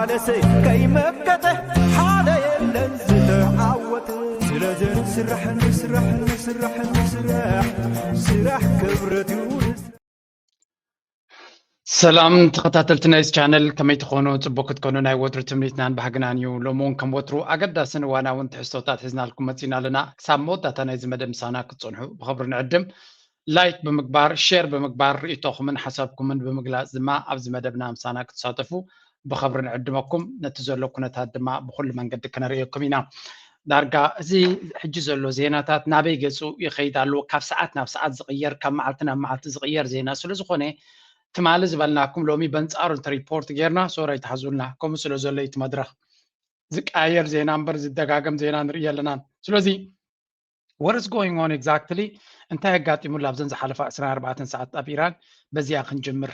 ኣለሰ ከይመከተ ሓደ የለን ዝተዓወተ። ስለዚ ንስራሕ፣ ንስራሕ፣ ንስራሕ፣ ንስራሕ፣ ስራሕ ክብረት እዩ። ሰላም ተኸታተልቲ ናይዚ ቻነል፣ ከመይ ትኾኑ? ጽቡቅ ክትኮኑ ናይ ወትሩ ትምኒትናን ባህግናን እዩ። ሎሚ እውን ከም ወትሩ ኣገዳስን እዋናውን ትሕዝቶታት ሒዝናልኩም መጺና ኣለና። ክሳብ መወዳእታ ናይዚ መደብ ምሳና ክትጸንሑ ብኽብሪ ንዕድም። ላይክ ብምግባር፣ ሼር ብምግባር፣ ርእይቶኹምን ሓሳብኩምን ብምግላጽ ድማ ኣብዚ መደብና ምሳና ክትሳተፉ ብኽብሪ ንዕድመኩም። ነቲ ዘሎ ኩነታት ድማ ብኹሉ መንገዲ ከነርእየኩም ኢና። ዳርጋ እዚ ሕጂ ዘሎ ዜናታት ናበይ ገጹ ይኸይድ ኣሎ? ካብ ሰዓት ናብ ሰዓት ዝቕየር፣ ካብ መዓልቲ ናብ መዓልቲ ዝቕየር ዜና ስለ ዝኾነ፣ ትማሊ ዝበልናኩም ሎሚ በንጻሩ እንተ ሪፖርት ጌርና፣ ሶሪ ኣይትሓዙልና። ከምኡ ስለ ዘሎ እዩ እቲ መድረኽ። ዝቀያየር ዜና እምበር ዝደጋገም ዜና ንርኢ ኣለናን። ስለዚ what is going on exactly? እንታይ ኣጋጢሙላ ኣብዘን ዝሓለፋ ዕስራን ኣርባዕተን ሰዓት ኣብ ኢራን? በዚኣ ክንጅምር።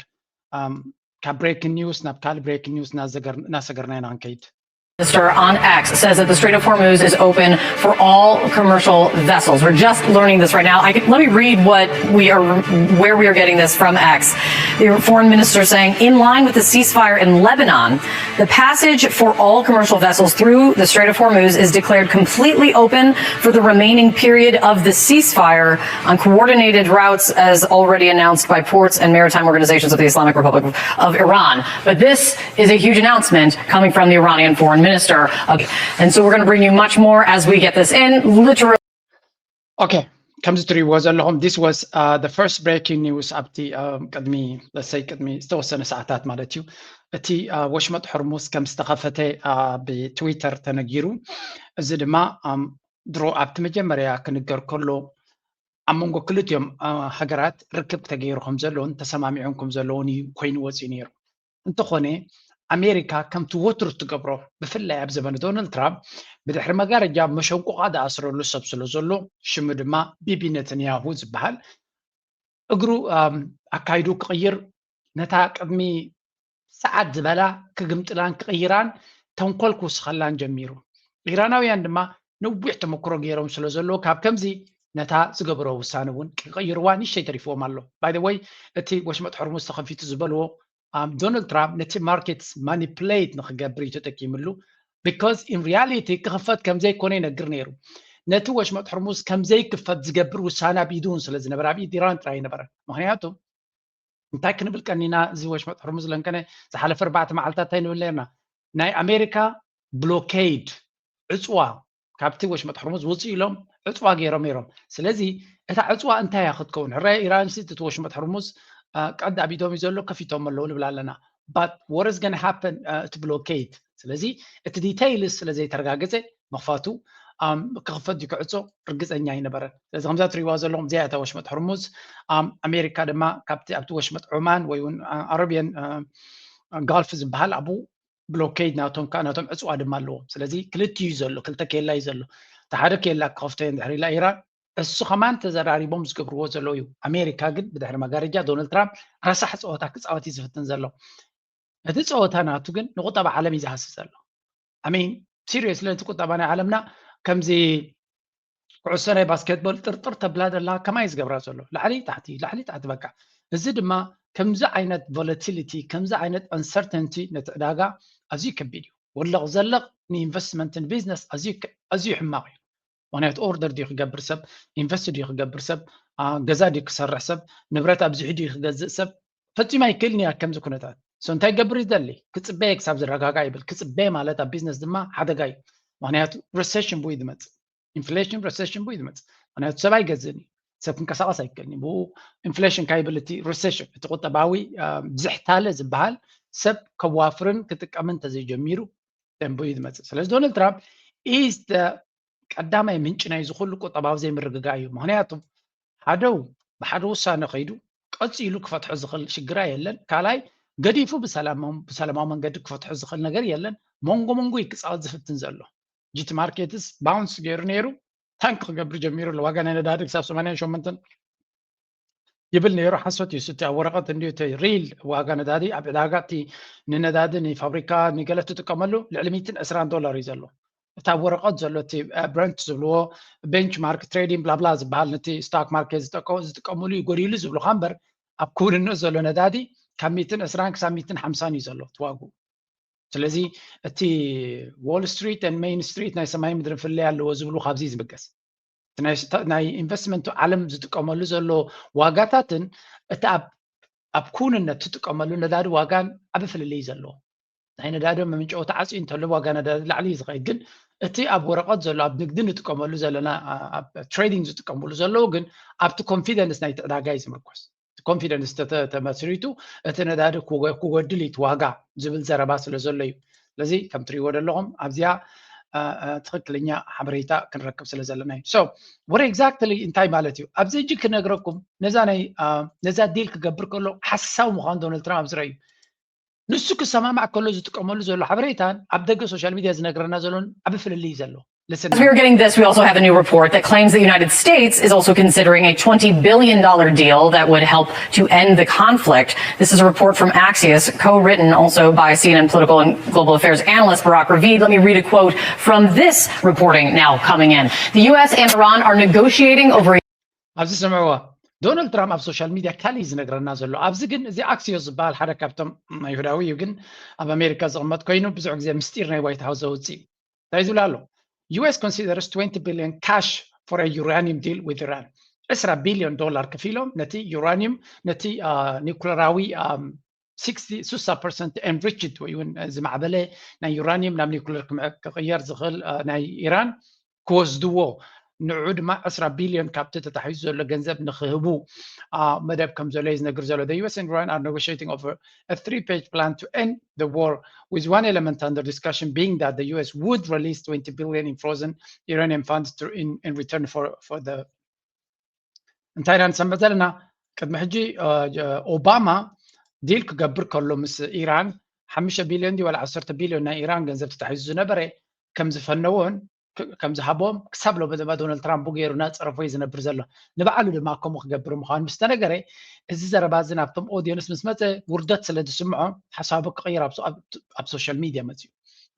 ኣም፣ ካብ ብሬኪንግ ኒውስ ናብ ካልእ ብሬኪንግ ኒውስ እናዘገር-፣ እናሰገርና ኢና ክንከይድ። Minister on X says that the Strait of Hormuz is open for all commercial vessels. We're just learning this right now. I can, let me read what we are, where we are getting this from X. The foreign minister saying, in line with the ceasefire in Lebanon, the passage for all commercial vessels through the Strait of Hormuz is declared completely open for the remaining period of the ceasefire on coordinated routes as already announced by ports and maritime organizations of the Islamic Republic of Iran. But this is a huge announcement coming from the Iranian foreign minister. Uh, and so we're going to bring you much more as we get this in. Literally. Okay, ከምዚ ትሪእዎ ዘለኹም, this was uh, the first breaking news ኣብቲ uh, ቅድሚ ለሰይ ቅድሚ ዝተወሰነ ሰዓታት ማለት እዩ። እቲ uh, ወሽመጥ ሆርሙዝ ከም ዝተኸፈተ uh, ብትዊተር ተነጊሩ። እዚ ድማ um, ድሮ ኣብቲ መጀመርያ ክንገር ከሎ ኣብ መንጎ ክልቲኦም uh, ሃገራት ርክብ ተገይሩ ከም ዘለውን ተሰማሚዖም ከም ዘለውን እዩ ኮይኑ ወፂኡ ነይሩ። እንተኾነ ኣሜሪካ ከምቲ ወትሩ ትገብሮ፣ ብፍላይ ኣብ ዘመነ ዶናልድ ትራምፕ፣ ብድሕሪ መጋረጃ መሸንቆቓ ዝኣስረሉ ሰብ ስለ ዘሎ፣ ሽሙ ድማ ቢቢ ነተንያሁ ዝበሃል፣ እግሩ ኣካይዱ ክቕይር፣ ነታ ቅድሚ ሰዓት ዝበላ ክግምጥላን ክቕይራን ተንኮል ክውስኸላን ጀሚሩ። ኢራናውያን ድማ ነዊሕ ተመክሮ ገይሮም ስለ ዘለዉ ካብ ከምዚ ነታ ዝገበሮ ውሳነ እውን ክቕይርዋ ንእሽተይ ተሪፍዎም ኣሎ። ባይ ወይ እቲ ወሽመጥ ሕርሙዝ ተኸፊቱ ዝበልዎ ዶናልድ ትራምፕ ነቲ ማርኬት ማኒፕሌት ንክገብር እዩ ተጠቂምሉ። ቢካዝ ኢን ሪያሊቲ ክኽፈት ከምዘይኮነ ይነግር ነይሩ። ነቲ ወሽመጥ ሕርሙዝ ከምዘይክፈት ዝገብር ውሳነ ኣብ ኢዱ እውን ስለ ዝነበረ ኣብ ኢድ ኢራን ጥራይ ይነበረ። ምክንያቱ እንታይ ክንብል ቀኒና እዚ ወሽመጥ ሕርሙዝ ለንከነ ዝሓለፈ ኣርባዕተ መዓልታት እንታይ ንብል ነርና? ናይ ኣሜሪካ ብሎኬድ ዕፅዋ ካብቲ ወሽመጥ ሕርሙዝ ውፅእ ኢሎም ዕፅዋ ገይሮም ነይሮም። ስለዚ እታ ዕፅዋ እንታይ እያ ክትከውን? ሕራይ ኢራንሲ እቲ ወሽመጥ ሕርሙዝ ቀንዲ ኣብ ኢዶም እዩ ዘሎ፣ ከፊቶም ኣለዉ ንብል ኣለና። But what is going to happen? እቲ ብሎኬድ ስለዚ እቲ ዲቴይልስ ስለ ዘይተረጋገፀ ምኽፋቱ ክኽፈት ድዩ ክዕፆ ርግፀኛ ኣይነበረን። ስለዚ ከምዛ ትሪእዋ ዘለኹም እዚኣ እታ ወሽመጥ ሕርሙዝ። ኣሜሪካ ድማ ካብቲ ኣብቲ ወሽመጥ ዑማን ወይ እውን ኣረብያን ጋልፍ ዝበሃል ኣብኡ ብሎኬድ ናቶም ከዓ ናቶም ዕፅዋ ድማ ኣለዎም። ስለዚ ክልቲኡ እዩ ዘሎ፣ ክልተ ኬላ እዩ ዘሎ። እቲ ሓደ ኬላ ክኸፍቶ እየን ድሕሪ ኢላ ኢራን፣ እሱ ከማን ተዘራሪቦም ዝገብርዎ ዘለዉ እዩ። ኣሜሪካ ግን ብድሕሪ መጋረጃ ዶናልድ ትራምፕ ረሳሕ ፀወታ ክፃወት እዩ ዝፍትን ዘሎ። እቲ ፀወታ ናቱ ግን ንቁጠባ ዓለም እዩ ዝሃሲ ዘሎ። ኣሚን ሲሪየስሊ ነቲ ቁጠባ ናይ ዓለምና ከምዚ ኩዕሶ ናይ ባስኬትቦል ጥርጥር ተብላ ዘላ ከማይ ዝገብራ ዘሎ ላዕሊ ታሕቲ ላዕሊ ታሕቲ በቃ። እዚ ድማ ከምዚ ዓይነት ቮለቲሊቲ ከምዚ ዓይነት ኣንሰርተንቲ ነቲ ዕዳጋ ኣዝዩ ከቢድ እዩ። ወለቕ ዘለቕ ንኢንቨስትመንትን ቢዝነስ ኣዝዩ ሕማቕ እዩ። ምክንያቱ ኦርደር ድዩ ክገብር ሰብ፣ ኢንቨስት ድዩ ክገብር ሰብ፣ ገዛ ድዩ ክሰርሕ ሰብ፣ ንብረት ኣብዚሑ ድዩ ክገዝእ ሰብ ፈፂሙ ኣይክእልን እያ። ከምዚ ኩነታት እንታይ ገብር ይደሊ ክፅበየ ክሳብ ዝረጋጋ ይብል። ክፅበየ ማለት ኣብ ቢዝነስ ድማ ሓደጋ እዩ። ምክንያቱ ሪሴሽን ብኡ ዝመፅእ ኢንፍሌሽን ሪሴሽን ብኡ ዝመፅእ። ምክንያቱ ሰብ ኣይገዝእን እዩ፣ ሰብ ክንቀሳቀስ ኣይክእልን እዩ። ብኡ ኢንፍሌሽን ካይብል እቲ ሪሴሽን እቲ ቁጠባዊ ዝሕታለ ዝበሃል ሰብ ከዋፍርን ክጥቀምን እንተዘይጀሚሩ ደንቡ እዩ ዝመፅእ። ስለዚ ዶናልድ ትራምፕ ኢዝ ቀዳማይ ምንጪ ናይዚ ኩሉ ቁጠባዊ ዘይምርግጋእ እዩ። ምክንያቱ ሓደው ብሓደ ውሳነ ከይዱ ቀፂሉ ክፈትሖ ዝኽእል ሽግራ የለን። ካልኣይ ገዲፉ ብሰላማዊ መንገዲ ክፈትሖ ዝኽእል ነገር የለን። መንጎ መንጎ እዩ ክፃወት ዝፍትን ዘሎ። ጂቲ ማርኬትስ ባውንስ ገይሩ ነይሩ፣ ታንክ ክገብር ጀሚሩ ኣሎ። ዋጋ ናይ ነዳዲ ክሳብ ሰማንያን ሸሞንተን ይብል ነይሩ። ሓሶት እዩ። እቲ ኣብ ወረቐት እንዲ እቲ ሪል ዋጋ ነዳዲ ኣብ ዕዳጋ እቲ ንነዳዲ ንፋብሪካ ንገለ ትጥቀመሉ ልዕሊ ሚትን ዕስራን ዶላር እዩ ዘሎ። እቲ ኣብ ወረቐት ዘሎ እቲ ብረንት ዝብልዎ ቤንች ማርክ ትሬዲንግ ብላብላ ዝበሃል ነቲ ስታክ ማርኬት ዝጥቀምሉ እዩ ጎዲሉ ዝብሉካ እምበር ኣብ ክውንነት ዘሎ ነዳዲ ካብ ሚትን ዕስራን ክሳብ ሚትን ሓምሳን እዩ ዘሎ እቲ ዋግኡ። ስለዚ እቲ Wall Street and Main Street ናይ ሰማይ ምድሪ ፍለይ ኣለዎ ዝብሉ ካብዚ ዝብገስ ናይ ኢንቨስትመንቱ ዓለም ዝጥቀመሉ ዘሎ ዋጋታትን እቲ ኣብ ኩንነት ትጥቀመሉ ነዳዲ ዋጋን ዓቢ ፍልልይ ዘለዎ። ናይ ነዳዲ መምንጨዊ ተዓፅዩ እንተሎ ዋጋ ነዳዲ ላዕሊ እዩ ዝኸይድ። ግን እቲ ኣብ ወረቐት ዘሎ ኣብ ንግዲ ንጥቀመሉ ዘለና ኣብ ትሬዲንግ ዝጥቀመሉ ዘለዉ ግን ኣብቲ ኮንፊደንስ ናይቲ ዕዳጋ እዩ ዝምርኮስ። ኮንፊደንስ ተመስሪቱ እቲ ነዳዲ ክጎድል እዩ ዋጋ ዝብል ዘረባ ስለ ዘሎ እዩ። ስለዚ ከም ትሪእዎ ዘለኹም ኣብዚኣ ትኽክለኛ ሓበሬታ ክንረክብ ስለ ዘለና እዩ። So what exactly እንታይ ማለት እዩ ኣብዚ እጅ ክነግረኩም ነዛ ናይ ነዛ ዲል ክገብር ከሎ ሓሳዊ ምዃኑ ዶናልድ ትራምፕ ኣብ ዝረእዩ ንሱ ክሰማማዕ ከሎ ዝጥቀመሉ ዘሎ ሓበሬታን ኣብ ደገ ሶሻል ሚድያ ዝነግረና ዘሎን ዓቢ ፍልልይ ዘሎ። Listen. As we are getting this, we also have a new report that claims the United States is also considering a twenty billion dollar deal that would help to end the conflict. This is a report from Axios, co-written also by C N N political and global affairs analyst Barak Ravid. Let me read a quote from this reporting now coming in. The U S and Iran are negotiating over. ኣብዚ ስምዕዋ ዶናልድ ትራምፕ ኣብ ሶሻል ሚድያ ካልእ ዝነግረና ዘሎ ኣብዚ ግን እዚ ኣክሲዮስ ዝበሃል ሓደ ካብቶም ይሁዳዊ እዩ ግን ኣብ ኣሜሪካ ዝቕመጥ ኮይኑ ብዙሕ ግዜ ምስጢር ናይ ዋይት ሃውስ ዘውፅእ እንታይ ዝብል ኣሎ U S considers twenty billion cash for a uranium deal with Iran ዕስራ ቢልዮን ዶላር ከፊሎም ነቲ ዩራኒየም ነቲ ኒኩለራዊ sixty percent enriched ወይ እውን ዝማዕበለ ናይ ዩራኒየም ናብ ኒኩለር ክቕየር ዝኽእል ናይ ኢራን ክወስድዎ ንዑ ድማ ዕስራ ቢልዮን ካብቲ ተታሒዙ ዘሎ ገንዘብ ንክህቡ መደብ ከም ዘሎ እዩ ዝነግር ዘሎ U S and Iran are negotiating over a three-page plan to end the war with one element under discussion being that the U S would release twenty billion in frozen uranium funds to, in, in return for, for the እንታይ ኢና ንሰምዕ ዘለና ቅድሚ ሕጂ ኦባማ ዲል ክገብር ከሎ ምስ ኢራን ሓሙሽተ ቢልዮን ድዩ ዋላ ዓሰርተ ቢልዮን ናይ ኢራን ገንዘብ ተታሒዙ ዝነበረ ከም ዝፈነዎን ከም ዝሃቦም ክሳብ ሎሚ ድማ ዶናልድ ትራምፕ ገይሩ እናፀረፎ እዩ ዝነብር ዘሎ ንባዕሉ ድማ ከምኡ ክገብር ምዃኑ ምስ ተነገረ እዚ ዘረባ እዚ ናብቶም ኦዲየንስ ምስ መፀ ውርደት ስለ ዝስምዖ ሓሳቡ ክቕይር ኣብ ሶሻል ሚድያ መፅኡ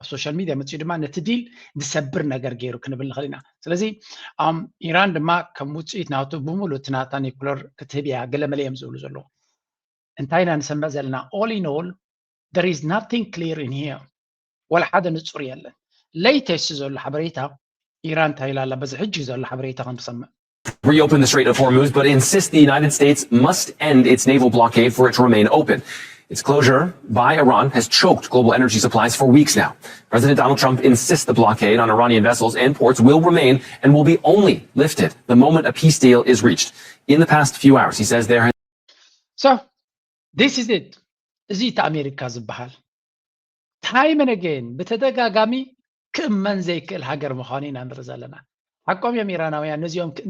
ኣብ ሶሻል ሚድያ መፅኡ ድማ ነቲ ዲል ዝሰብር ነገር ገይሩ ክንብል ንኽእል ኢና ስለዚ ኢራን ድማ ከም ውፅኢት ናቱ ብምሉእ እቲ ናታ ኒኩለር ክትህብ እያ ገለመለ እዮም ዝብሉ ዘለዉ እንታይ ኢና ንሰምዕ ዘለና all in all there is nothing clear in here ዋላ ሓደ ንፁር የለን latest ዘሎ ሓበሬታ ኢራን እንታይ ኢላ ኣላ በዚ ሕጂ ዘሎ ሓበሬታ ክንሰምዕ reopen the Strait of Hormuz, but insists the United States must end its naval blockade for it to remain open. Its closure by Iran has choked global energy supplies for weeks now. President Donald Trump insists the blockade on Iranian vessels and ports will remain and will be only lifted the moment a peace deal is reached. In the past few hours, he says there has So, this is it. እዚ እቲ ኣሜሪካ ዝበሃል time and again ብተደጋጋሚ ክእመን ዘይክእል ሃገር ምዃኑ ኢና ንርኢ ዘለና። ሓቆም እዮም ኢራናውያን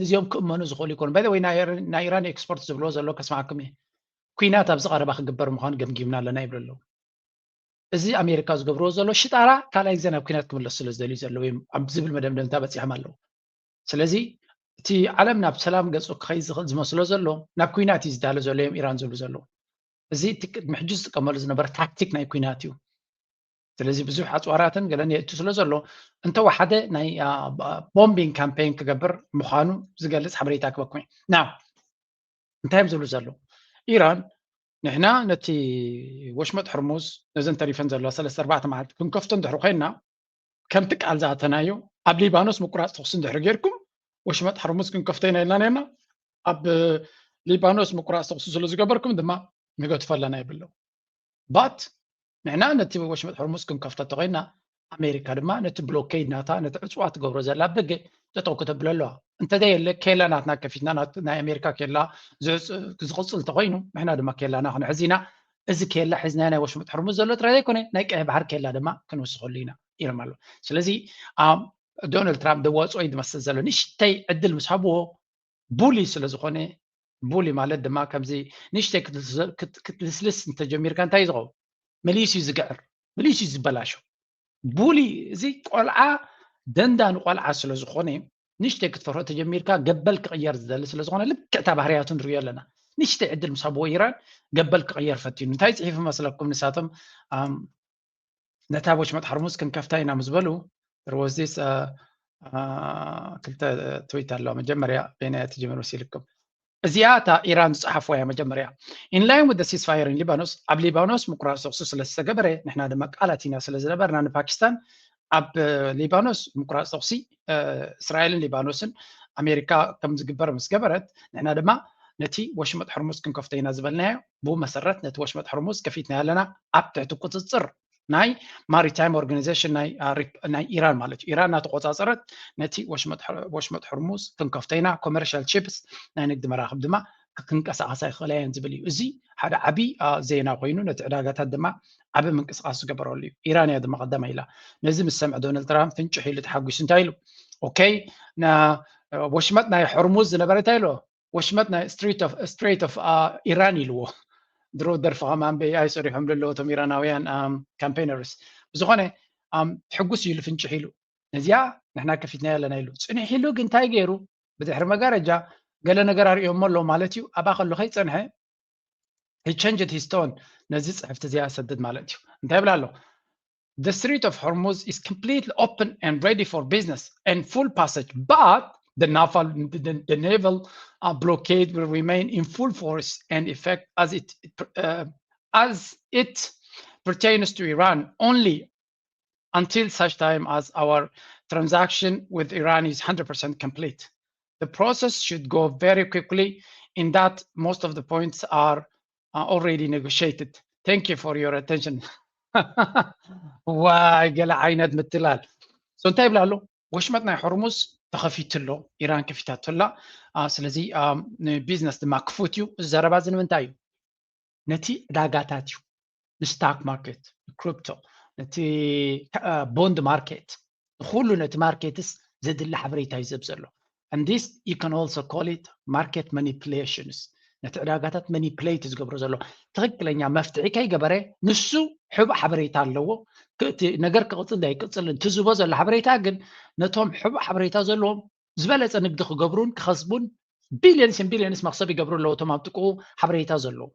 ነዚኦም ክእመኑ ዝኽእሉ ይኮኑ። By the way ናይ ኢራን ኤክስፖርት ዝብልዎ ዘሎ ከስማዕኩም እየ። ኩናት ኣብዚ ቀረባ ክግበር ምዃኑ ገምጊምና ኣለና ይብሉ ኣለዉ። እዚ ኣሜሪካ ዝገብርዎ ዘሎ ሽጣራ ካልኣይ ግዜ ናብ ኩናት ክምለሱ ስለ ዝደልዩ ዘለዉ እዮም ኣብ ዝብል መደምደምታ በፂሖም ኣለዉ። ስለዚ እቲ ዓለም ናብ ሰላም ገፁ ክኸይድ ዝኽእል ዝመስሎ ዘሎ ናብ ኩናት እዩ ዝዳሎ ዘሎ እዮም ኢራን ዝብሉ ዘለዉ። እዚ እቲ ቅድሚ ሕጂ ዝጥቀመሉ ዝነበረ ታክቲክ ናይ ኩናት እዩ። ስለዚ ብዙሕ ኣፅዋራትን ገለን የእቱ ስለ ዘሎ እንተወሓደ ናይ ቦምቢንግ ካምፔን ክገብር ምዃኑ ዝገልፅ ሓበሬታ ክበኩም እዩ። ና እንታይ እዮም ዝብሉ ዘለዉ? ኢራን ንሕና ነቲ ወሽመጥ ሕርሙዝ ነዘን ተሪፈን ዘለዋ ሰለስተ ኣርባዕተ መዓልቲ ክንከፍቶ እንድሕሪ ኮይንና ከምቲ ቃል ዝኣተናዮ ኣብ ሊባኖስ ምቁራፅ ተኹሲ እንድሕሪ ጌርኩም ወሽመጥ ሕርሙዝ ክንከፍቶ ኢና ኢልና ነርና ኣብ ሊባኖስ ምቁራፅ ተኹሲ ስለ ዝገበርኩም ድማ ንገድፎ ኣለና ይብሉ። But ንሕና ነቲ ወሽመጥ ሕርሙዝ ክንከፍቶ እንተኮይና ኣሜሪካ ድማ ነቲ ብሎኬድ ናታ ነቲ ዕፅዋ ትገብሮ ዘላ ኣብ ደገ ጠጠው ክተብሎ ኣለዋ። እንተዘየለ ኬላ ናትና ከፊትና ናይ ኣሜሪካ ኬላ ዝቕፅል እንተኮይኑ ንሕና ድማ ኬላና ክንሕዝ ኢና። እዚ ኬላ ሒዝናዮ ናይ ወሽመጥ ሕርሙዝ ዘሎ ጥራይ ዘይኮነ ናይ ቀይሕ ባሕሪ ኬላ ድማ ክንውስኸሉ ኢና ኢሎም ኣለዉ። ስለዚ ዶናልድ ትራምፕ ደዋፅኦ እዩ ዝመስል ዘሎ ንእሽተይ ዕድል ምስ ሃብዎ ቡሊ ስለ ዝኾነ ቡሊ ማለት ድማ ከምዚ ንእሽተይ ክትልስልስ እንተጀሚርካ እንታይ እዩ ዝኸውን? መሊሱ እዩ ዝግዕር፣ መሊሱ እዩ ዝበላሾ። ቡሊ እዚ ቆልዓ ደንዳኒ ቆልዓ ስለ ዝኾነ ንእሽተይ ክትፈርሆ ተጀሚርካ ገበል ክቕየር ዝደሊ ስለ ዝኾነ ልክዕ እታ ባህርያቱ ንሪኦ ኣለና። ንእሽተይ ዕድል ምስ ሃብዎ ኢራን ገበል ክቕየር ፈቲኑ። እንታይ ፅሒፉ መስለኩም ንሳቶም ነታ ወሽመጥ ሓርሙዝ ክንከፍታ ኢና ምስ በሉ there was this ክልተ ትዊት ኣለዋ መጀመርያ በይናያ ትጀምር መሲልኩም እዚኣ እታ ኢራን ዝፀሓፍዋ እያ መጀመርያ። In line with the ceasefire in Lebanon፣ ኣብ ሊባኖስ ምቁራፅ ተኩሲ ስለ ዝተገበረ ንሕና ድማ ቃላት ኢና ስለ ዝነበርና ንፓኪስታን ኣብ ሊባኖስ ምቁራፅ ተኩሲ እስራኤልን ሊባኖስን ኣሜሪካ ከም ዝግበር ምስ ገበረት ንሕና ድማ ነቲ ወሽመጥ ሕርሙዝ ክንከፍቶ ኢና ዝበልናዮ። ብኡ መሰረት ነቲ ወሽመጥ ሕርሙዝ ከፊትና ኣለና ኣብ ትሕቲ ቁፅፅር ናይ ማሪታይም ኦርጋኒዜሽን ናይ ኢራን ማለት እዩ። ኢራን እናተቆፃፀረት ነቲ ወሽመጥ ሕርሙዝ ክንከፍቶ ኢና፣ ኮመርሻል ሺፕስ ናይ ንግዲ መራክብ ድማ ክንቀሳቀሳ ይኽእላ እየን ዝብል እዩ። እዚ ሓደ ዓብዪ ዜና ኮይኑ ነቲ ዕዳጋታት ድማ ዓቢ ምንቅስቃስ ዝገበረሉ እዩ። ኢራን እያ ድማ ቀዳማይ ኢላ። ነዚ ምስ ሰምዐ ዶናልድ ትራምፕ ፍንጭሕ ኢሉ ተሓጒሱ እንታይ ኢሉ? ኦኬ፣ ወሽመጥ ናይ ሕርሙዝ ዝነበረ እንታይ ኢሉ? ወሽመጥ ናይ ስትሬት ኦፍ ኢራን ኢልዎ። ድሮ ደርፊ ከማን ብኤኣይ ሰሪሖም ዘለዉ እቶም ኢራናውያን ካምፔነርስ። ብዝኾነ ሕጉስ ኢሉ ፍንጭሕ ኢሉ ነዚኣ ንሕና ከፊትና ኣለና ኢሉ። ጽንሕ ኢሉ ግን እንታይ ገይሩ? ብድሕሪ መጋረጃ ገለ ነገር ኣርእዮሞ ኣሎ ማለት እዩ። ኣብኣ ከሎ ከይጸንሐ he changed his tone፣ ነዚ ጽሕፍቲ እዚኣ ሰድድ ማለት እዩ። እንታይ ይብል ኣሎ? The Strait of Hormuz is completely open and ready for business and full passage, but the naval, the, the naval uh, blockade will remain in full force and effect as it uh, as it pertains to Iran only until such time as our transaction with Iran is one hundred percent complete. The process should go very quickly in that most of the points are uh, already negotiated. Thank you for your attention. ዋይ ገለ ዓይነት ምትላል። So እንታይ ይብላ ኣሎ? ወሽመጥ ናይ ሆርሙዝ ተኸፊቱ ኣሎ፣ ኢራን ከፊታቶ ኣላ። ስለዚ ንቢዝነስ ድማ ክፉት እዩ። እዚ ዘረባ እዚ ንምንታይ እዩ? ነቲ ዕዳጋታት እዩ፣ ንስታክ ማርኬት፣ ንክሪፕቶ፣ ነቲ ቦንድ ማርኬት፣ ንኩሉ ነቲ ማርኬትስ ዘድሊ ሓበሬታ እዩ ዘብ ዘሎ። And this you can also call it market manipulations። ነቲ ዕዳጋታት ማኒፕሌት ዝገብሮ ዘሎ ትኽክለኛ መፍትሒ ከይገበረ ንሱ ሕቡእ ሓበሬታ ኣለዎ። ነገር ክቕፅል እንዳይቅፅልን ትዝቦ ዘሎ ሓበሬታ ግን ነቶም ሕቡእ ሓበሬታ ዘለዎም ዝበለፀ ንግዲ ክገብሩን ክኸስቡን ቢልዮንስን ቢልዮንስ መክሰብ ይገብሩ ኣለዉ። እቶም ኣብ ጥቅኡ ሓበሬታ ዘለዎም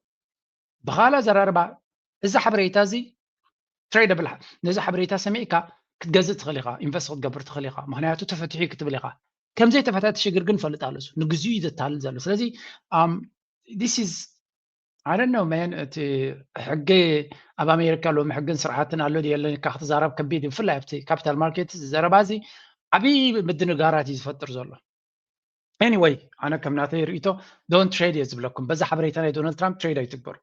ብኻላ ዘራርባ እዚ ሓበሬታ እዚ ትሬደብል ነዚ ሓበሬታ ሰሚዕካ ክትገዝእ ትኽእል ኢኻ፣ ኢንቨስት ክትገብር ትኽእል ኢኻ። ምክንያቱ ተፈትሑ ክትብል ኢኻ። ከምዘይተፈታተ ሽግር ግን ፈልጥ ኣሎ። ንግዚኡ እዩ ዘታልል ዘሎ። ስለዚ this is I don't know man፣ እቲ ሕጊ ኣብ ኣሜሪካ ሎሚ ሕግን ስርዓትን ኣሎ የለን ኢልካ ክትዛረብ ከቢድ እዩ። ብፍላይ ኣብቲ ካፒታል ማርኬት ዘረባ እዚ ዓብዪ ምድንጋራት እዩ ዝፈጥር ዘሎ። Anyway ኣነ ከም ናተይ ርእቶ don't trade እየ ዝብለኩም። በዛ ሓበሬታ ናይ ዶናልድ ትራምፕ ትሬድ ኣይትግበሩ።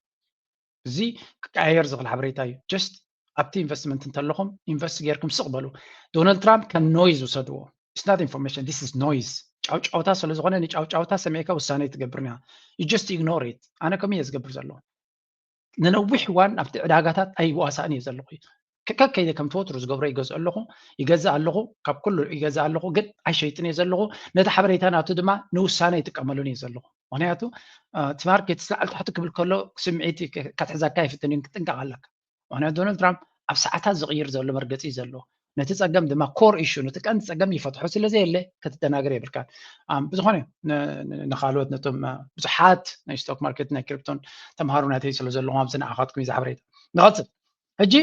እዚ ክቀያየር ዝኽእል ሓበሬታ እዩ። ጀስት ኣብቲ ኢንቨስትመንት እንተለኹም ኢንቨስት ጌርኩም ስቕ በሉ። ዶናልድ ትራምፕ ከም ኖይዝ ውሰድዎ። It's not information, this is noise። ጫውጫውታ ስለ ዝኾነ ንጫውጫውታ ሰሚዕካ ውሳነ ትገብር ኢና። You just ignore it። ኣነ ከምኡ እየ ዝገብር ዘለኹ። ንነዊሕ እዋን ኣብቲ ዕዳጋታት ኣይዋሳእን እየ ዘለኹ። ከከይደ ከምቲ ወትሩ ዝገብሮ ይገዝእ ኣለኹ፣ ይገዝእ ኣለኹ፣ ካብ ኩሉ ይገዝእ ኣለኹ፣ ግን ኣይሸይጥን እየ ዘለኹ። ነቲ ሓበሬታ ናቱ ድማ ንውሳነ ይጥቀመሉን እየ ዘለኹ። ምክንያቱ እቲ ማርኬት ላዕሊ ታሕቲ ክብል ከሎ ስምዒት ከትሕዘካ ይፍትን እዩ፣ ክትጥንቀቕ ኣለካ። ምክንያቱ ዶናልድ ትራምፕ ኣብ ሰዓታት ዝቕይር ዘሎ መርገፂ እዩ ዘለዎ። ነቲ ፀገም ድማ ኮር ኢሹ ነቲ ቀንዲ ፀገም ይፈትሖ ስለ ዘየለ ክትደናገር የብልካን። ብዝኾነ ንካልኦት ነቶም ብዙሓት ናይ ስቶክ ማርኬት ናይ ክሪፕቶን ተምሃሮ ናተይ ስለ ዘለኹም ኣብዚ ንዓኻትኩም እዩ ዝሓበሬታ። ንቐፅል። ሕጂ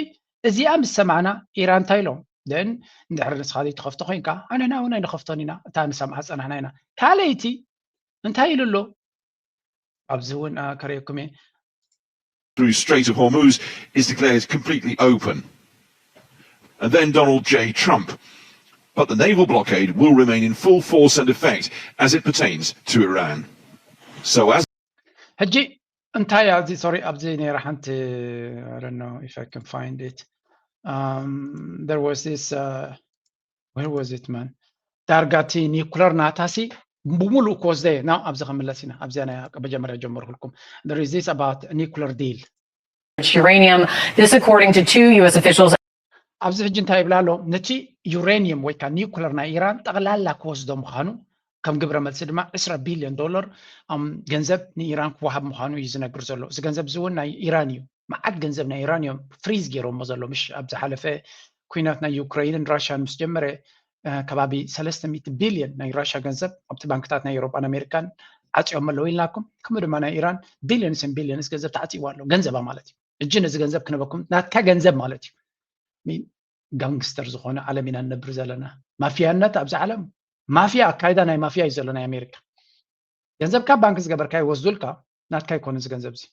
እዚኣ ምስ ሰማዕና ኢራን እንታይ ኢሎም? ን እንድሕር ንስኻ ዘይትኸፍቶ ኮይንካ ኣንሕና እውን ኣይንኸፍቶን ኢና፣ እታ ንሰምዓ ዝፀናሕና ኢና። ካልኣይቲ እንታይ ኢሉ ኣሎ? ኣብዚ እውን ከርእየኩም እየ። Through Strait of Hormuz is declared completely open. And then Donald J. Trump. But the naval blockade will remain in full force and effect as it pertains to Iran. So as ሕጂ እንታይ ኣብዚ ሶሪ ኣብዚ ነራ ሓንቲ I don't know if I can find it. Um, there was this uh, where was it man? ዳርጋ እቲ ኒኩለር ናታሲ ብሙሉእ ክወስደ እየ። ናው ኣብዚ ከምለስ ኢና። ኣብዚኣ ናይ መጀመርያ ጀመርኩልኩም። There is this about nuclear deal. Uranium. This according to two U S officials. ኣብዚ ሕጂ እንታይ ይብላ ኣሎ? ነቲ ዩሬኒየም ወይ ከዓ ኒኩለር ናይ ኢራን ጠቕላላ ክወስዶ ምዃኑ ከም ግብረ መልሲ ድማ ዕስራ ቢልዮን ዶላር ገንዘብ ንኢራን ክወሃብ ምዃኑ እዩ ዝነግር ዘሎ። እዚ ገንዘብ እዚ እውን ናይ ኢራን እዩ። መዓት ገንዘብ ናይ ኢራን እዮም ፍሪዝ ገይሮሞ ዘሎ። ምሽ ኣብ ዝሓለፈ ኩናት ናይ ዩክሬንን ራሽያን ምስ ጀመረ ከባቢ ሰለስተ ሚእቲ ቢልዮን ናይ ራሽያ ገንዘብ ኣብቲ ባንክታት ናይ ኤውሮጳን ኣሜሪካን ዓፅዮም ኣለዉ ኢልናኩም። ከምኡ ድማ ናይ ኢራን ቢልዮንስን ቢልዮንስ ገንዘብ ተዓፂዎ ኣሎ። ገንዘባ ማለት እዩ። እጂ ነዚ ገንዘብ ክነበኩም ናትካ ገንዘብ ማለት እዩ። ጋንግስተር ዝኾነ ዓለም ኢና ንነብር ዘለና። ማፍያነት ኣብዚ ዓለም ማፍያ ኣካይዳ ናይ ማፍያ እዩ ዘሎ ናይ ኣሜሪካ። ገንዘብካ ባንክ ዝገበርካ ይወስዱልካ። ናትካ ይኮነ እዚ ገንዘብ እዚ።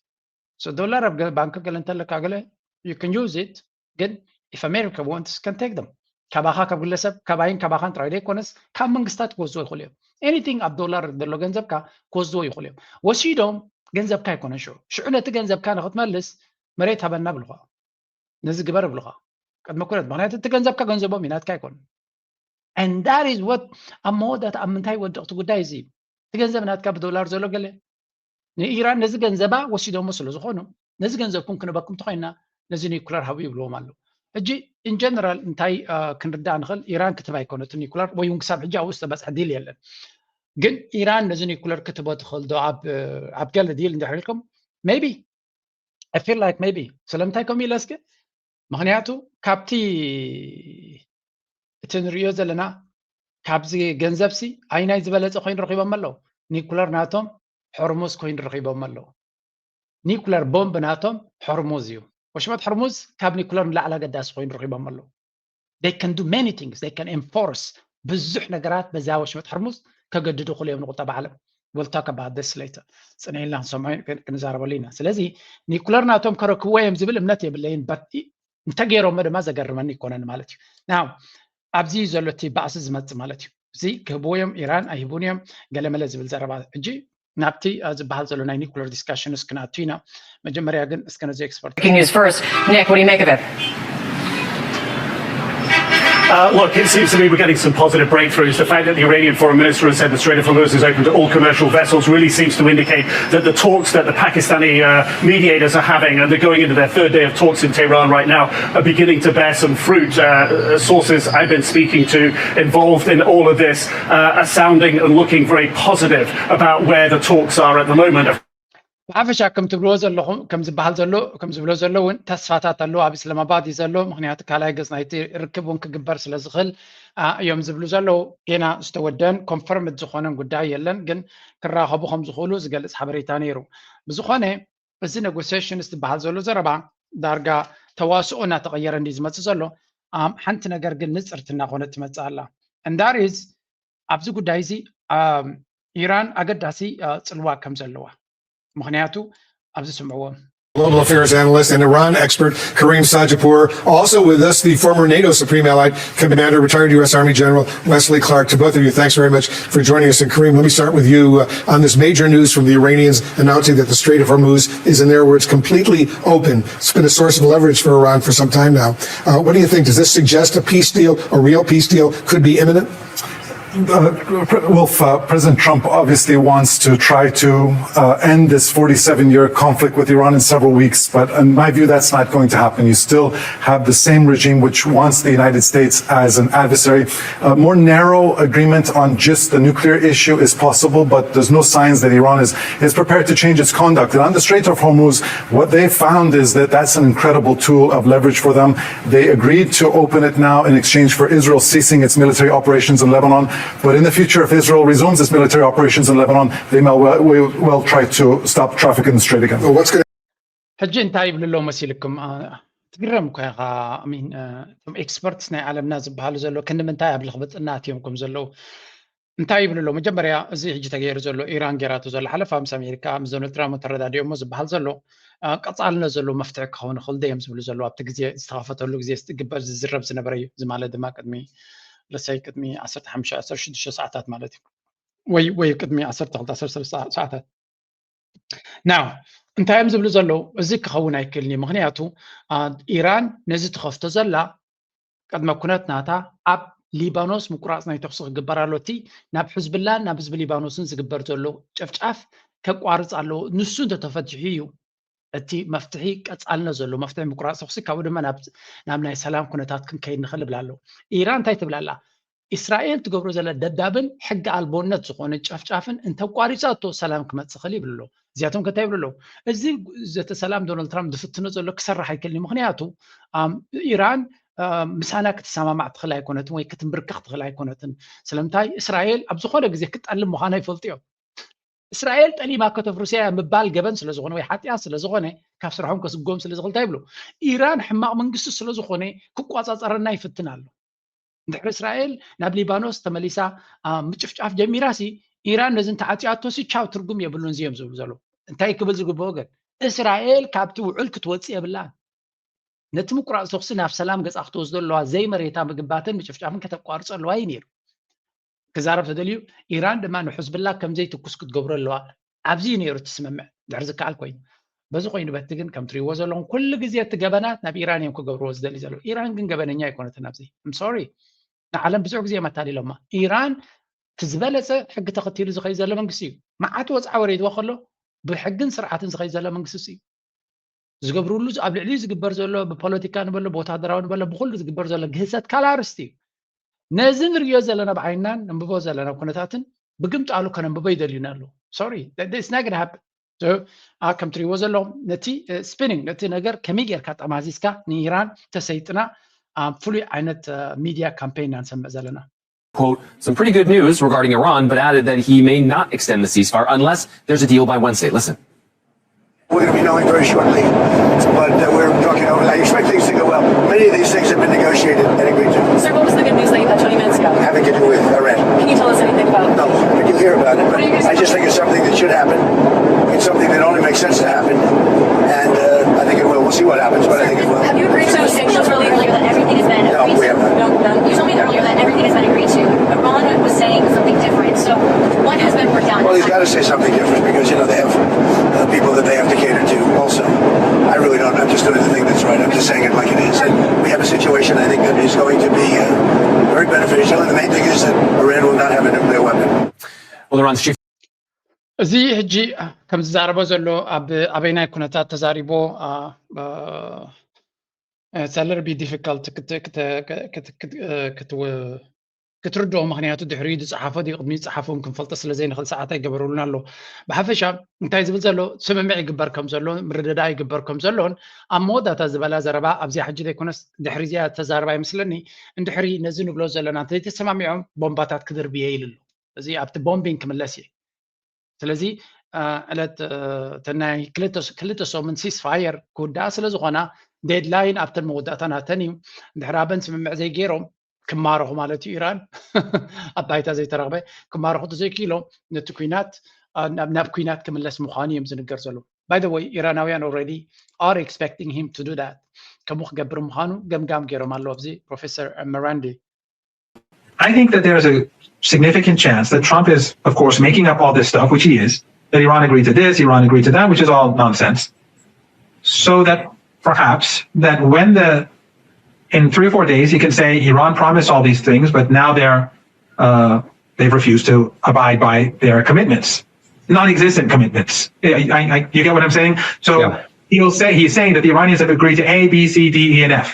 So ዶላር ኣብ ባንክ ገለ እንተለካ ገለ you can use it፣ ግን if America wants can take them። ካባኻ ካብ ግለሰብ ካባይን ካባኻን ጥራይ ዘይኮነስ ካብ መንግስታት ክወስድዎ ይኽእሉ እዮም። Anything ኣብ ዶላር ዘሎ ገንዘብካ ክወስድዎ ይኽእሉ እዮም። ወሲዶም ገንዘብካ ኣይኮነን ሽዑ ሽዑ ነቲ ገንዘብካ ንክትመልስ መሬት ሃበና ብልኻ፣ ነዚ ግበር ብልኻ ቅድሚ ኩነት። ምክንያቱ እቲ ገንዘብካ ገንዘቦም እዩ፣ ናትካ ኣይኮነን። And that is what ኣብ መወዳእታ ኣብ ምንታይ ይወድቕ እቲ ጉዳይ እዚ? እቲ ገንዘብ ናትካ ብዶላር ዘሎ ገለ ንኢራን ነዚ ገንዘባ ወሲዶሞ ስለ ዝኾኑ ነዚ ገንዘብኩም ክንበኩም ተኮይና ነዚ ኒኩለር ሃቡ ይብልዎም ኣለዉ። ሕጂ in general እንታይ ክንርዳእ ንኽእል? ኢራን ክትብ ኣይኮነትን ኒኩለር ወይ እውን ክሳብ ሕጂ ኣብኡ ዝተበፅሐ ዲል የለን። ግን ኢራን ነዚ ኒኩለር ክትቦ ትኽእል ዶ ኣብ ገለ ዲል እንድሕር ኢልኩም? Maybe I feel like maybe። ስለምንታይ ከምኡ ኢለ እስኪ? ምክንያቱ ካብቲ እቲ ንሪኦ ዘለና ካብዚ ገንዘብሲ ኣይናይ ዝበለፀ ኮይኑ ረኪቦም ኣለዉ። ኒኩለር ናቶም ሆርሙዝ ኮይኑ ረኪቦም ኣለዉ። ኒኩለር ቦምብ ናቶም ሆርሙዝ እዩ። ወሽመጥ ሆርሙዝ ካብ ኒኩለር ንላዕሊ ኣገዳሲ ኮይኑ ረኪቦም ኣለዉ። They can do many things. They can enforce ብዙሕ ነገራት በዛ ወሽመጥ ሆርሙዝ ከገድዱ ክእሉ እዮም ንቁጠባ ዓለም። We'll talk about this later። ፅንሕ ኢልና ክንሰምዖ ክንዛረበሉ ኢና። ስለዚ ኒኩለር ናቶም ከረክብዎ እዮም ዝብል እምነት የብለይን። እንተገይሮሞ ድማ ዘገርመኒ ይኮነን ማለት እዩ። ናው ኣብዚ ዘሎ እቲ ባእሲ ዝመፅእ ማለት እዩ። እዚ ክህብዎ እዮም ኢራን ኣይህቡን እዮም ገለመለ ዝብል ዘረባ ሕጂ ናብቲ ዝበሃል ዘሎ ናይ ኒኩለር ዲስካሽንስ ክንኣቱ ኢና። መጀመርያ ግን እስከ ነዚ ኤክስፐርት Breaking news first. Nick, what do you make of it? Uh, look, it seems to me we're getting some positive breakthroughs. The fact that the Iranian foreign minister has said the Strait of Hormuz is open to all commercial vessels really seems to indicate that the talks that the Pakistani uh, mediators are having, and they're going into their third day of talks in Tehran right now, are beginning to bear some fruit. Uh, sources I've been speaking to involved in all of this uh, are sounding and looking very positive about where the talks are at the moment. ብሓፈሻ ከም ትብልዎ ዘለኹም ከም ዝበሃል ዘሎ ከም ዝብሎ ዘሎ እውን ተስፋታት ኣለዉ ኣብ እስላማባድ እዩ ዘሎ። ምክንያቱ ካልኣይ ገጽ ናይቲ ርክብ እውን ክግበር ስለ ዝኽእል እዮም ዝብሉ ዘለዉ። ጌና ዝተወደን ኮንፈርምድ ዝኾነን ጉዳይ የለን፣ ግን ክራኸቡ ከም ዝኽእሉ ዝገልጽ ሓበሬታ ነይሩ። ብዝኾነ እዚ ኔጎሲሽንስ ዝበሃል ዘሎ ዘረባ ዳርጋ ተዋስኦ እናተቐየረ እንዲ ዝመፅእ ዘሎ። ሓንቲ ነገር ግን ንፅርቲ እናኾነት ትመፅእ ኣላ። እንዳሪዝ ኣብዚ ጉዳይ እዚ ኢራን ኣገዳሲ ፅልዋ ከም ዘለዋ ምክንያቱ ኣብዚ ስምዕዎም። Global affairs analyst and Iran expert Kareem Sajidpour. Also with us, the former NATO supreme allied commander, retired U S Army General Wesley Clark. To both of you, thanks very much for joining us. And Kareem, let me start with you uh, on this major news from the Iranians announcing that the Strait of Hormuz is, in their words, completely open. It's been a source of leverage for Iran for some time now. Uh, what do you think? Does this suggest a peace deal, a real peace deal, could be imminent? Uh, well, uh, President Trump obviously wants to try to uh, end this forty-seven year conflict with Iran in several weeks, but in my view, that's not going to happen. You still have the same regime which wants the United States as an adversary. A more narrow agreement on just the nuclear issue is possible, but there's no signs that Iran is, is prepared to change its conduct. And on the Strait of Hormuz, what they found is that that's an incredible tool of leverage for them. They agreed to open it now in exchange for Israel ceasing its military operations in Lebanon. But in the future, if Israel resumes its military operations in Lebanon, they may well, well try to stop traffic in the Strait again. Well, what's going ሕጂ እንታይ ይብሉ ኣለዉ መሲልኩም? ትግረም እኮ ኢኻ። ሚን እቶም ኤክስፐርትስ ናይ ዓለምና ዝበሃሉ ዘሎ ክንዲ ምንታይ ኣብ ልኽቢ ጥናት እዮም ከም ዘለዉ እንታይ ይብሉ ኣለዉ? መጀመርያ እዚ ሕጂ ተገይሩ ዘሎ ኢራን ገይራቶ ዘሎ ሓለፋ ምስ ኣሜሪካ ምስ ዶናልድ ትራምፕ ተረዳዲኦሞ ዝበሃል ዘሎ ቀፃልነት ዘለዎ መፍትሒ ክኸውን ይኽእል ዶ እዮም ዝብሉ ዘለዉ ኣብቲ ግዜ ዝተኸፈተሉ ግዜ ዝግበር ዝዝረብ ዝነበረ እዩ። እዚ ማለት ድማ ቅድሚ ለሰይ ቅድሚ ዓሰርተ ሓሙሽተ ዓሰርተ ሽዱሽተ ሰዓታት ማለት እዩ ወይ ወይ ቅድሚ ዓሰርተ ክልተ ዓሰርተ ሰለስተ ሰዓታት ናው እንታይ እዮም ዝብሉ ዘለዉ? እዚ ክኸውን ኣይክእልን እዩ። ምክንያቱ ኢራን ነዚ ትኸፍቶ ዘላ ቅድመ ኩነት ናታ ኣብ ሊባኖስ ምቁራፅ ናይ ተኩሲ ክግበር ኣሎ። እቲ ናብ ሕዝብላን ናብ ህዝቢ ሊባኖስን ዝግበር ዘሎ ጨፍጫፍ ከቋርፅ ኣለዎ። ንሱ እንተተፈቲሑ እዩ እቲ መፍትሒ ቀፃልነት ዘሎ መፍትሒ ምቁራፅ ተኩሲ ካብኡ ድማ ናብ ናይ ሰላም ኩነታት ክንከይድ ንኽእል ይብላ ኣለዉ። ኢራን እንታይ ትብላ ኣላ? እስራኤል ትገብሮ ዘላ ደብዳብን ሕጊ ኣልቦነት ዝኾነ ጨፍጫፍን እንተቋሪፃቶ ሰላም ክመፅእ ክእል ይብሉ ኣለዉ። እዚኣቶም ከ እንታይ ይብሉ ኣለዉ? እዚ ዘተ ሰላም ዶናልድ ትራምፕ ዝፍትኖ ዘሎ ክሰርሕ ኣይክእልን እዩ። ምክንያቱ ኢራን ምሳና ክትሰማማዕ ትኽእል ኣይኮነትን ወይ ክትንብርከኽ ትኽእል ኣይኮነትን። ስለምንታይ እስራኤል ኣብ ዝኾነ ግዜ ክትጠልም ምዃና ይፈልጡ እዮም። እስራኤል ጠሊማ ከተፍርሶ እያ ምባል ገበን ስለ ዝኾነ ወይ ሓጢኣት ስለ ዝኾነ ካብ ስርሖም ከስጎም ስለ ዝኽእል እንታይ ይብሉ? ኢራን ሕማቕ መንግስቲ ስለ ዝኾነ ክቋፃፀረና ይፍትን ኣሎ። እንድሕር እስራኤል ናብ ሊባኖስ ተመሊሳ ምጭፍጫፍ ጀሚራ ሲ ኢራን ነዚ እንተዓፅያቶ ሲ ቻው ትርጉም የብሉን እዚ እዮም ዝብሉ ዘለዉ። እንታይ ክብል ዝግብኦ ግን እስራኤል ካብቲ ውዕል ክትወፅእ የብላን። ነቲ ምቁራፅ ተኩሲ ናብ ሰላም ገፃ ክትወስዶ ኣለዋ፣ ዘይመሬታ ምግባትን ምጭፍጫፍን ከተቋርፆ ኣለዋ እዩ ነይሩ። ክዛረብ ተደልዩ ኢራን ድማ ንሕዝብላ ከምዘይትኩስ ክትገብሮ ኣለዋ። ኣብዚ እዩ ነይሩ እቲ ስምምዕ ድሕር ዝከኣል ኮይኑ። በዚ ኮይኑ በቲ ግን ከም ትሪእዎ ዘለኹም ኩሉ ግዜ እቲ ገበናት ናብ ኢራን እዮም ክገብርዎ ዝደሊ ዘለዉ። ኢራን ግን ገበነኛ ኣይኮነትን ኣብዚ። ሶሪ ንዓለም ብዙሕ ግዜ እዮም ኣታሊሎማ። ኢራን እቲ ዝበለፀ ሕጊ ተኸቲሉ ዝኸይድ ዘሎ መንግስቲ እዩ። መዓት ወፅዓ ወሪድዎ ከሎ ብሕግን ስርዓትን ዝኸይድ ዘሎ መንግስቲ እዩ። ዝገብርሉ ኣብ ልዕሊኡ ዝግበር ዘሎ ብፖለቲካ ንበሎ ብወታደራዊ ንበሎ ብኩሉ ዝግበር ዘሎ ግህሰት ካልእ ኣርስቲ እዩ። ነዚ ንርእዮ ዘለና ብዓይንናን ነንብቦ ዘለና ኩነታትን ብግምጣሉ ከነንብቦ ይደልዩና ኣለዉ። ሶሪ ስናግድ ሃብ ከም ትሪእዎ ዘለኹም ነቲ ስፒኒንግ ነቲ ነገር ከመይ ጌርካ ጠማዚዝካ ንኢራን ተሰይጥና ኣብ ፍሉይ ዓይነት ሚድያ ካምፔይን ኢና ንሰምዕ ዘለና። Quote, some pretty good news regarding Iran, but added that he may not extend the ceasefire unless there's a deal by Wednesday. Listen. We're going to be knowing very shortly, but uh, we're talking over. I expect things to go well. Many of these things have been negotiated and agreed to. Sir, what was the good news that you had twenty minutes ago? Having to do with Iran. Can you tell us anything about? No, I do hear about it, but I just think it's something that should happen. It's something that only makes sense to happen, and uh, I think it will. We'll see what happens, but I think it will. Have you agreed to sanctions relief? No, we have not. No, none. You told me earlier that everything has been agreed to. Iran was saying something different. So what has been worked out? Well, he's got to say something different because you know they have uh, people that they have to cater to. Also, I really don't. I'm just doing the thing that's right. I'm just saying it like it is. And we have a situation I think that is going to be uh, very beneficial. And the main thing is that Iran will not have a nuclear weapon. Well, Iran's chief እዚ ሕጂ ከም ዝዛረቦ ዘሎ ኣብ ኣበይናይ ኩነታት ተዛሪቦ it's a little bit difficult ክትርድኦ፣ ምክንያቱ ድሕሪኡ ዝፀሓፎ ድዩ ቅድሚኡ ዝፀሓፎ እውን ክንፈልጦ ስለዘይንኽእል ሰዓት ኣይገበሩሉን ኣሎ። ብሓፈሻ እንታይ ዝብል ዘሎ ስምምዕ ይግበር ከም ዘሎ ምርድዳእ ይግበር ከም ዘሎን ኣብ መወዳእታ ዝበላ ዘረባ ኣብዚኣ ሕጂ ዘይኮነስ ድሕሪ እዚኣ ተዛረባ ይመስለኒ። እንድሕሪ ነዚ ንብሎ ዘለና እንተዘይተሰማሚዖም ቦምባታት ክድርብየ ኢሉ ኣሎ። እዚ ኣብቲ ቦምቢንግ ክምለስ እየ። ስለዚ ዕለት ተናይ ክልተ ሰሙን ሲስፋየር ክውዳኣ ስለ ዝኾና ዴድላይን ኣብተን መወዳእታ ናተን እዩ። እንድሕር ኣበን ስምምዕ ዘይገይሮም ክማረኹ ማለት እዩ። ኢራን ኣብ ባይታ ዘይተረኽበ ክማረኹ ተዘይክኢሎም ነቲ ኩናት ናብ ኩናት ክምለስ ምዃኑ እዮም ዝንገር ዘሎ። By the way ኢራናውያን already are expecting him to do that። ከምኡ ክገብር ምዃኑ ገምጋም ገይሮም ኣለዉ ኣብዚ ፕሮፌሰር መራንዲ። I think that there is a significant chance that Trump is, of course, making up all this stuff, which he is, that Iran agreed to this, Iran agreed to that, which is all nonsense. So that perhaps that when the, in three or four days, he can say Iran promised all these things, but now they're, uh, they've refused to abide by their commitments, non-existent commitments. I, I, you get what I'm saying? So yeah. He'll say, he's saying that the Iranians have agreed to A, B, C, D, E, and F.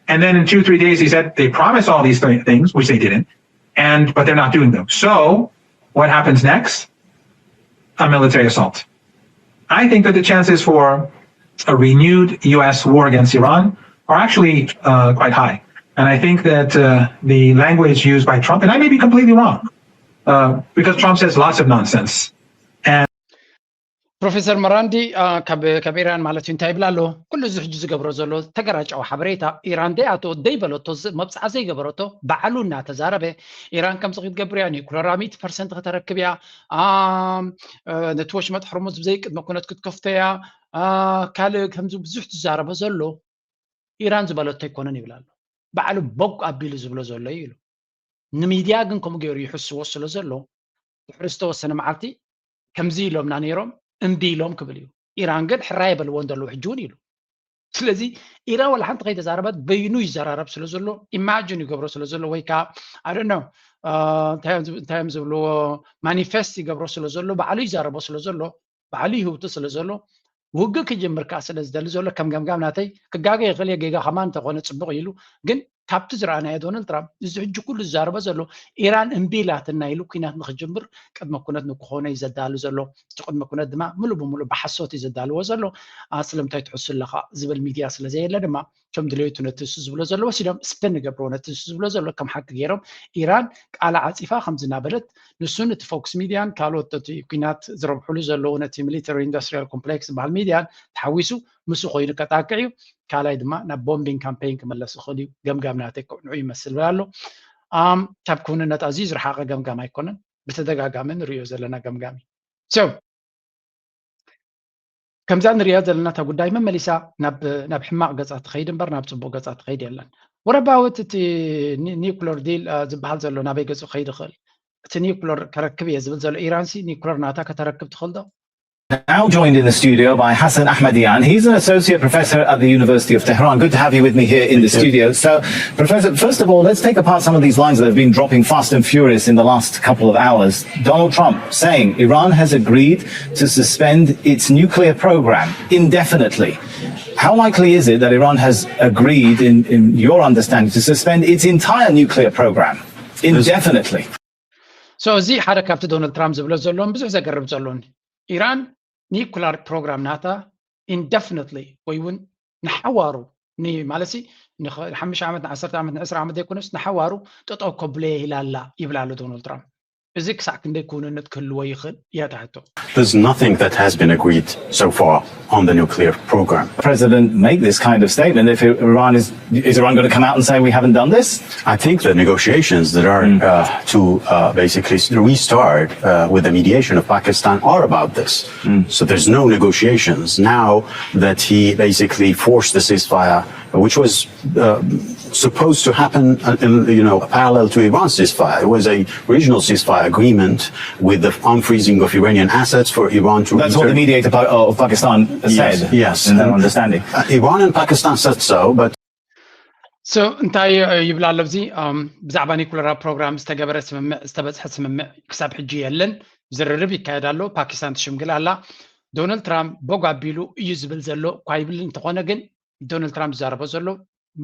And then in two, three days, he said they promised all these th- things, which they didn't, and but they're not doing them. So what happens next? A military assault. I think that the chances for a renewed U S war against Iran are actually uh, quite high. And I think that uh, the language used by Trump, and I may be completely wrong, uh, because Trump says lots of nonsense. And ፕሮፌሰር መራንዲ ካብ ኢራን ማለት እዩ እንታይ ይብል ኣሎ? ኩሉ እዚ ሕጂ ዝገብሮ ዘሎ ተገራጫዊ ሓበሬታ ኢራን ደይኣተወት ደይበለቶ መብፅዓ ዘይገበረቶ ባዕሉ እናተዛረበ ኢራን ከምዚ ክትገብር እያ፣ ኒኩለራ ሚእቲ ፐርሰንት ከተረክብ እያ፣ ነቲ ወሽመጥ ሕርሙዝ ብዘይቅድመ ኩነት ክትከፍቶ እያ፣ ካልእ ከምዚ ብዙሕ ዝዛረቦ ዘሎ ኢራን ዝበለቶ ኣይኮነን ይብል ኣሎ። ባዕሉ ቦግ ኣቢሉ ዝብሎ ዘሎ እዩ ኢሉ። ንሚድያ ግን ከምኡ ገይሩ ይሕስዎ ስለ ዘሎ ድሕሪ ዝተወሰነ መዓልቲ ከምዚ ኢሎምና ነይሮም እምቢ ኢሎም ክብል እዩ። ኢራን ግን ሕራይ የበልዎን ዘለዉ ሕጂ እውን ኢሉ። ስለዚ ኢራን ዋላ ሓንቲ ከይተዛረበት በይኑ ይዘራረብ ስለ ዘሎ ኢማጅን ይገብሮ ስለ ዘሎ ወይ ከዓ ኣደኖ እንታይ እዮም ዝብልዎ ማኒፌስት ይገብሮ ስለ ዘሎ ባዕሉ ይዛረቦ ስለ ዘሎ ባዕሉ ይህውቱ ስለ ዘሎ ውግእ ክጅምር ከዓ ስለ ዝደሊ ዘሎ ከም ገምጋም ናተይ ክጋገ ይኽእል እየ ጌጋ ከማን እንተኾነ ፅቡቕ ኢሉ ግን ካብቲ ዝረኣናዮ ዶናልድ ትራምፕ እዚ ሕጂ ኩሉ ዝዛረቦ ዘሎ ኢራን እምቢ ኢላትና ኢሉ ኩናት ንክጅምር ቅድመ ኩነት ንክኾነ እዩ ዘዳሉ ዘሎ። እቲ ቅድመ ኩነት ድማ ምሉእ ብምሉእ ብሓሶት እዩ ዘዳልዎ ዘሎ። ስለምንታይ ትሕሱ ኣለኻ ዝብል ሚድያ ስለ ዘየለ ድማ ከም ድሌቱ ነቲ ንሱ ዝብሎ ዘሎ ወሲዶም ስፕን ይገብርዎ። ነቲ ንሱ ዝብሎ ዘሎ ከም ሓቂ ገይሮም ኢራን ቃላ ዓፂፋ ከምዚ እናበለት ንሱን እቲ ፎክስ ሚድያን ካልኦት እቲ ኩናት ዝረብሕሉ ዘለዉ ነቲ ሚሊተሪ ኢንዱስትሪያል ኮምፕሌክስ ዝበሃል ሚድያን ተሓዊሱ ምስኡ ኮይኑ ከጣቅዕ እዩ። ካልኣይ ድማ ናብ ቦምቢንግ ካምፔይን ክመለስ ይኽእል እዩ። ገምጋም ናተይ ንዑ ይመስል ኣሎ። ካብ ክውንነት ኣዝዩ ዝረሓቐ ገምጋም ኣይኮነን። ብተደጋጋሚ ንሪኦ ዘለና ገምጋም እዩ። So ከምዛ ንሪኣ ዘለና እታ ጉዳይ መመሊሳ ናብ ናብ ሕማቕ ገጻ ትኸይድ እምበር ናብ ጽቡቕ ገጻ ትኸይድ የለን። What about እቲ nuclear deal ዝበሃል ዘሎ ናበይ ገጹ ክኸይድ ይኽእል? እቲ nuclear ከረክብ እየ ዝብል ዘሎ ኢራንሲ nuclear ናታ ከተረክብ ትኽእል ዶ? Now joined in the studio by Hassan Ahmadian. He's an associate professor at the University of Tehran. Good to have you with me here in the studio. So, Professor, first of all, let's take apart some of these lines that have been dropping fast and furious in the last couple of hours. Donald Trump saying Iran has agreed to suspend its nuclear program indefinitely. How likely is it that Iran has agreed, in, in your understanding, to suspend its entire nuclear program indefinitely? So እዚ ሓደ ካብቲ ዶናልድ ትራምፕ ዝብሎ ዘሎን ብዙሕ ዘገርም ዘሎን ኢራን nuclear program ናታ indefinitely ወይ እውን ንሓዋሩ ማለት ንሓምሽ ዓመት ንዓሰርተ ዓመት ንዕስራ ዓመት ዘይኮነስ ንሓዋሩ ጠጠው ከብሎ ኢላ ኣላ ይብል ኣሎ ዶናልድ ትራምፕ። እዚ ክሳዕ ክንደይ ክውንነት ክህልዎ ይኽእል እያ እታ ሕቶ። There's nothing that has been agreed so far on the nuclear program. President make this kind of statement if Iran is is Iran going to come out and say we haven't done this? I think the negotiations that are uh, to uh, basically restart uh, with the mediation of Pakistan are about this. So there's no negotiations now that he basically forced the ceasefire, which was uh, supposed to happen, uh, in, you know, parallel to Iran's ceasefire. It was a regional ceasefire agreement with the unfreezing of Iranian assets for Iran to. That's what the mediator of Pakistan said. Yes, yes. In their understanding. Uh, Iran and Pakistan said so, but. So እንታይ ይብላ ኣሎ ኣብዚ ብዛዕባ ኒኩለራ ፕሮግራም ዝተገበረ ስምምዕ ዝተበፅሐ ስምምዕ ክሳብ ሕጂ የለን። ዝርርብ ይካየድ ኣሎ። ፓኪስታን ትሽምግል ኣላ። ዶናልድ ትራምፕ ቦግ ኣቢሉ እዩ ዝብል ዘሎ እኳ ይብል እንተኾነ ግን ዶናልድ ትራምፕ ዝዛረቦ ዘሎ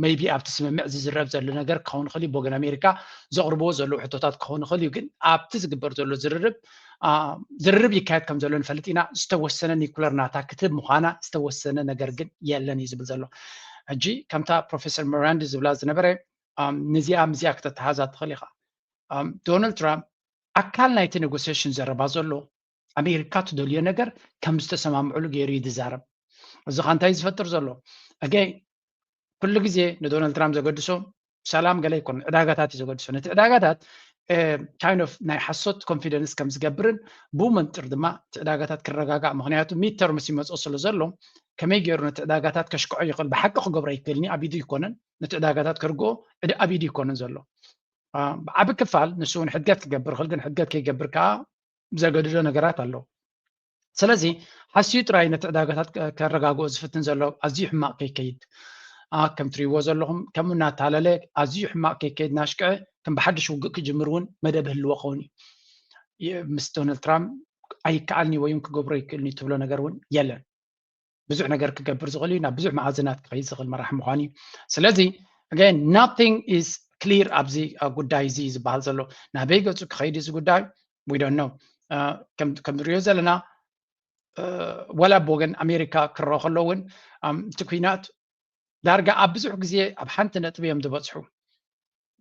maybe ኣብቲ ስምምዕ ዝዝረብ ዘሎ ነገር ክኸውን ይኽእል እዩ። ብወገን ኣሜሪካ ዘቕርብዎ ዘለዉ ሕቶታት ክኸውን ይኽእል እዩ። ግን ኣብቲ ዝግበር ዘሎ ዝርርብ ዝርርብ ይካየድ ከም ዘሎ ንፈልጥ ኢና። ዝተወሰነ ኒኩለር ናታ ክትህብ ምዃና ዝተወሰነ ነገር ግን የለን እዩ ዝብል ዘሎ። ሕጂ ከምታ ፕሮፌሰር ሚራንዲ ዝብላ ዝነበረ ነዚኣ ምስዚኣ ክተተሓዛ ትኽእል ኢኻ። ዶናልድ ትራምፕ ኣካል ናይቲ ኔጎሲሽን ዘረባ ዘሎ ኣሜሪካ ትደልዮ ነገር ከም ዝተሰማምዕሉ ገይሩ እዩ ዝዛረብ። እዚ ኸ እንታይ እዩ ዝፈጥር ዘሎ? ኣገይ ኩሉ ግዜ ንዶናልድ ትራምፕ ዘገድሶ ሰላም ገለ ኣይኮነን፣ ዕዳጋታት እዩ ዘገድሶ። ነቲ ዕዳጋታት kind of ናይ ሓሶት ኮንፊደንስ ከም ዝገብርን ብኡ መንጥር ድማ እቲ ዕዳጋታት ክረጋጋእ፣ ምኽንያቱ ሚድ ተርምስ ይመፅኦ ስለ ዘሎ ከመይ ገይሩ ነቲ ዕዳጋታት ከሽክዖ ይኽእል? ብሓቂ ክገብሮ ኣይክእልን እዩ፣ ኣብ ኢዱ ኣይኮነን። ነቲ ዕዳጋታት ከርግኦ ኣብ ኢዱ ኣይኮነን ዘሎ። ብዓቢ ክፋል ንሱ እውን ሕድገት ክገብር ይኽእል፣ ግን ሕድገት ከይገብር ከዓ ዘገድዶ ነገራት ኣለዉ። ስለዚ ሓስዩ ጥራይ ነቲ ዕዳጋታት ከረጋግኦ ዝፍትን ዘሎ ኣዝዩ ሕማቕ ከይከይድ ከም ትሪእዎ ዘለኹም ከምኡ እናተሃለለ ኣዝዩ ሕማቕ ከይከይድ እናሽቅዐ ከም ብሓድሽ ውግእ ክጅምር እውን መደብ ህልዎ ክኸውን እዩ። ምስ ዶናልድ ትራምፕ ኣይከኣልኒ ወይ እውን ክገብሮ ይክእልኒ ትብሎ ነገር እውን የለን። ብዙሕ ነገር ክገብር ዝኽእል እዩ፣ ናብ ብዙሕ መኣዝናት ክኸይድ ዝኽእል መራሒ ምዃን እዩ። ስለዚ again nothing is clear ኣብዚ ጉዳይ እዚ ዝበሃል ዘሎ ናበይ ገፁ ክኸይድ እዚ ጉዳይ we don't know። ከም ንሪኦ ዘለና ወላ ብወገን ኣሜሪካ ክረኦ ከሎ እውን እቲ ኩናት ዳርጋ ኣብ ብዙሕ ግዜ ኣብ ሓንቲ ነጥቢ እዮም ዝበፅሑ።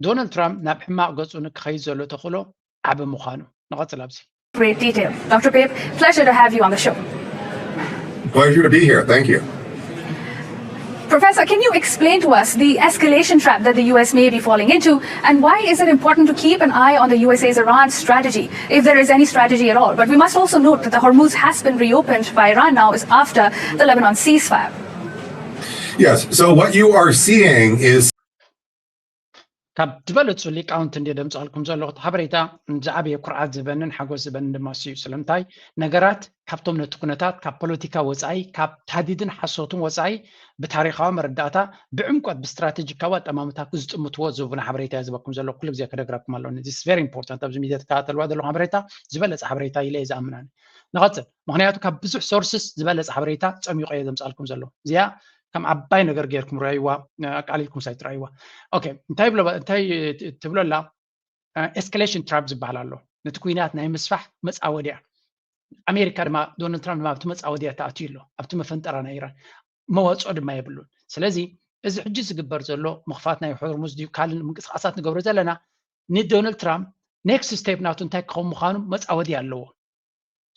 ዶናልድ ትራምፕ ናብ ሕማቕ ገፁ ንክኸይድ ዘሎ ተኽእሎ ዓቢ ምዃኑ። ንቐፅል ኣብዚ። Great detail. Doctor Pape, pleasure to have you on the show. Pleasure to be here. Thank you. Professor, can you explain to us the escalation trap that the U S may be falling into, and why is it important to keep an eye on the U S A's Iran strategy, if there is any strategy at all? But we must also note that the Hormuz has been reopened by Iran now is after the Lebanon ceasefire. Yes, so what you are seeing is ካብ ዝበለፁ ሊቃውንቲ እንደ ደምፃልኩም ዘለኹ ሓበሬታ ዝዓበየ ኩርዓት ዝበንን ሓጎስ ዝበንን ድማ እሱ እዩ። ስለምንታይ ነገራት ካብቶም ነቲ ኩነታት ካብ ፖለቲካ ወፃኢ ካብ ታህዲድን ሓሶትን ወፃኢ ብታሪካዊ መረዳእታ ብዕምቆት ብስትራቴጂካዊ ኣጠማምታ ክዝጥምትዎ ዝህቡና ሓበሬታ እየ ዝበኩም ዘሎ። ኩሉ ግዜ ክደግረኩም ኣለኒ። This is very important። ኣብዚ ሚድያ ትከታተልዋ ዘለኹም ሓበሬታ ዝበለፀ ሓበሬታ ኢለ እየ ዝኣምናኒ። ንቐፅል። ምኽንያቱ ካብ ብዙሕ ሶርስስ ዝበለፀ ሓበሬታ ፀሚቑ እየ ዘምፃልኩም ዘሎ። እዚኣ ከም ዓባይ ነገር ገይርኩም ረኣይዋ፣ ኣቃሊልኩም ሳይትረኣይዋ። ኦኬ፣ እንታይ ትብሎ ኣላ? ኤስካሌሽን ትራፕ ዝበሃል ኣሎ። ነቲ ኩናት ናይ ምስፋሕ መፃወድያ። ኣሜሪካ ድማ ዶናልድ ትራምፕ ድማ ኣብቲ መፃወድያ ተኣትዩ ኣሎ፣ ኣብቲ መፈንጠራ ናይ ኢራን መዋፅኦ ድማ የብሉን። ስለዚ እዚ ሕጂ ዝግበር ዘሎ ምኽፋት ናይ ሆርሙዝ ድዩ ካልእ ምንቅስቃሳት ንገብሮ ዘለና ንዶናልድ ትራምፕ ኔክስት ስቴፕ ናቱ እንታይ ክኸውን ምዃኑ መፃወድያ ኣለዎ።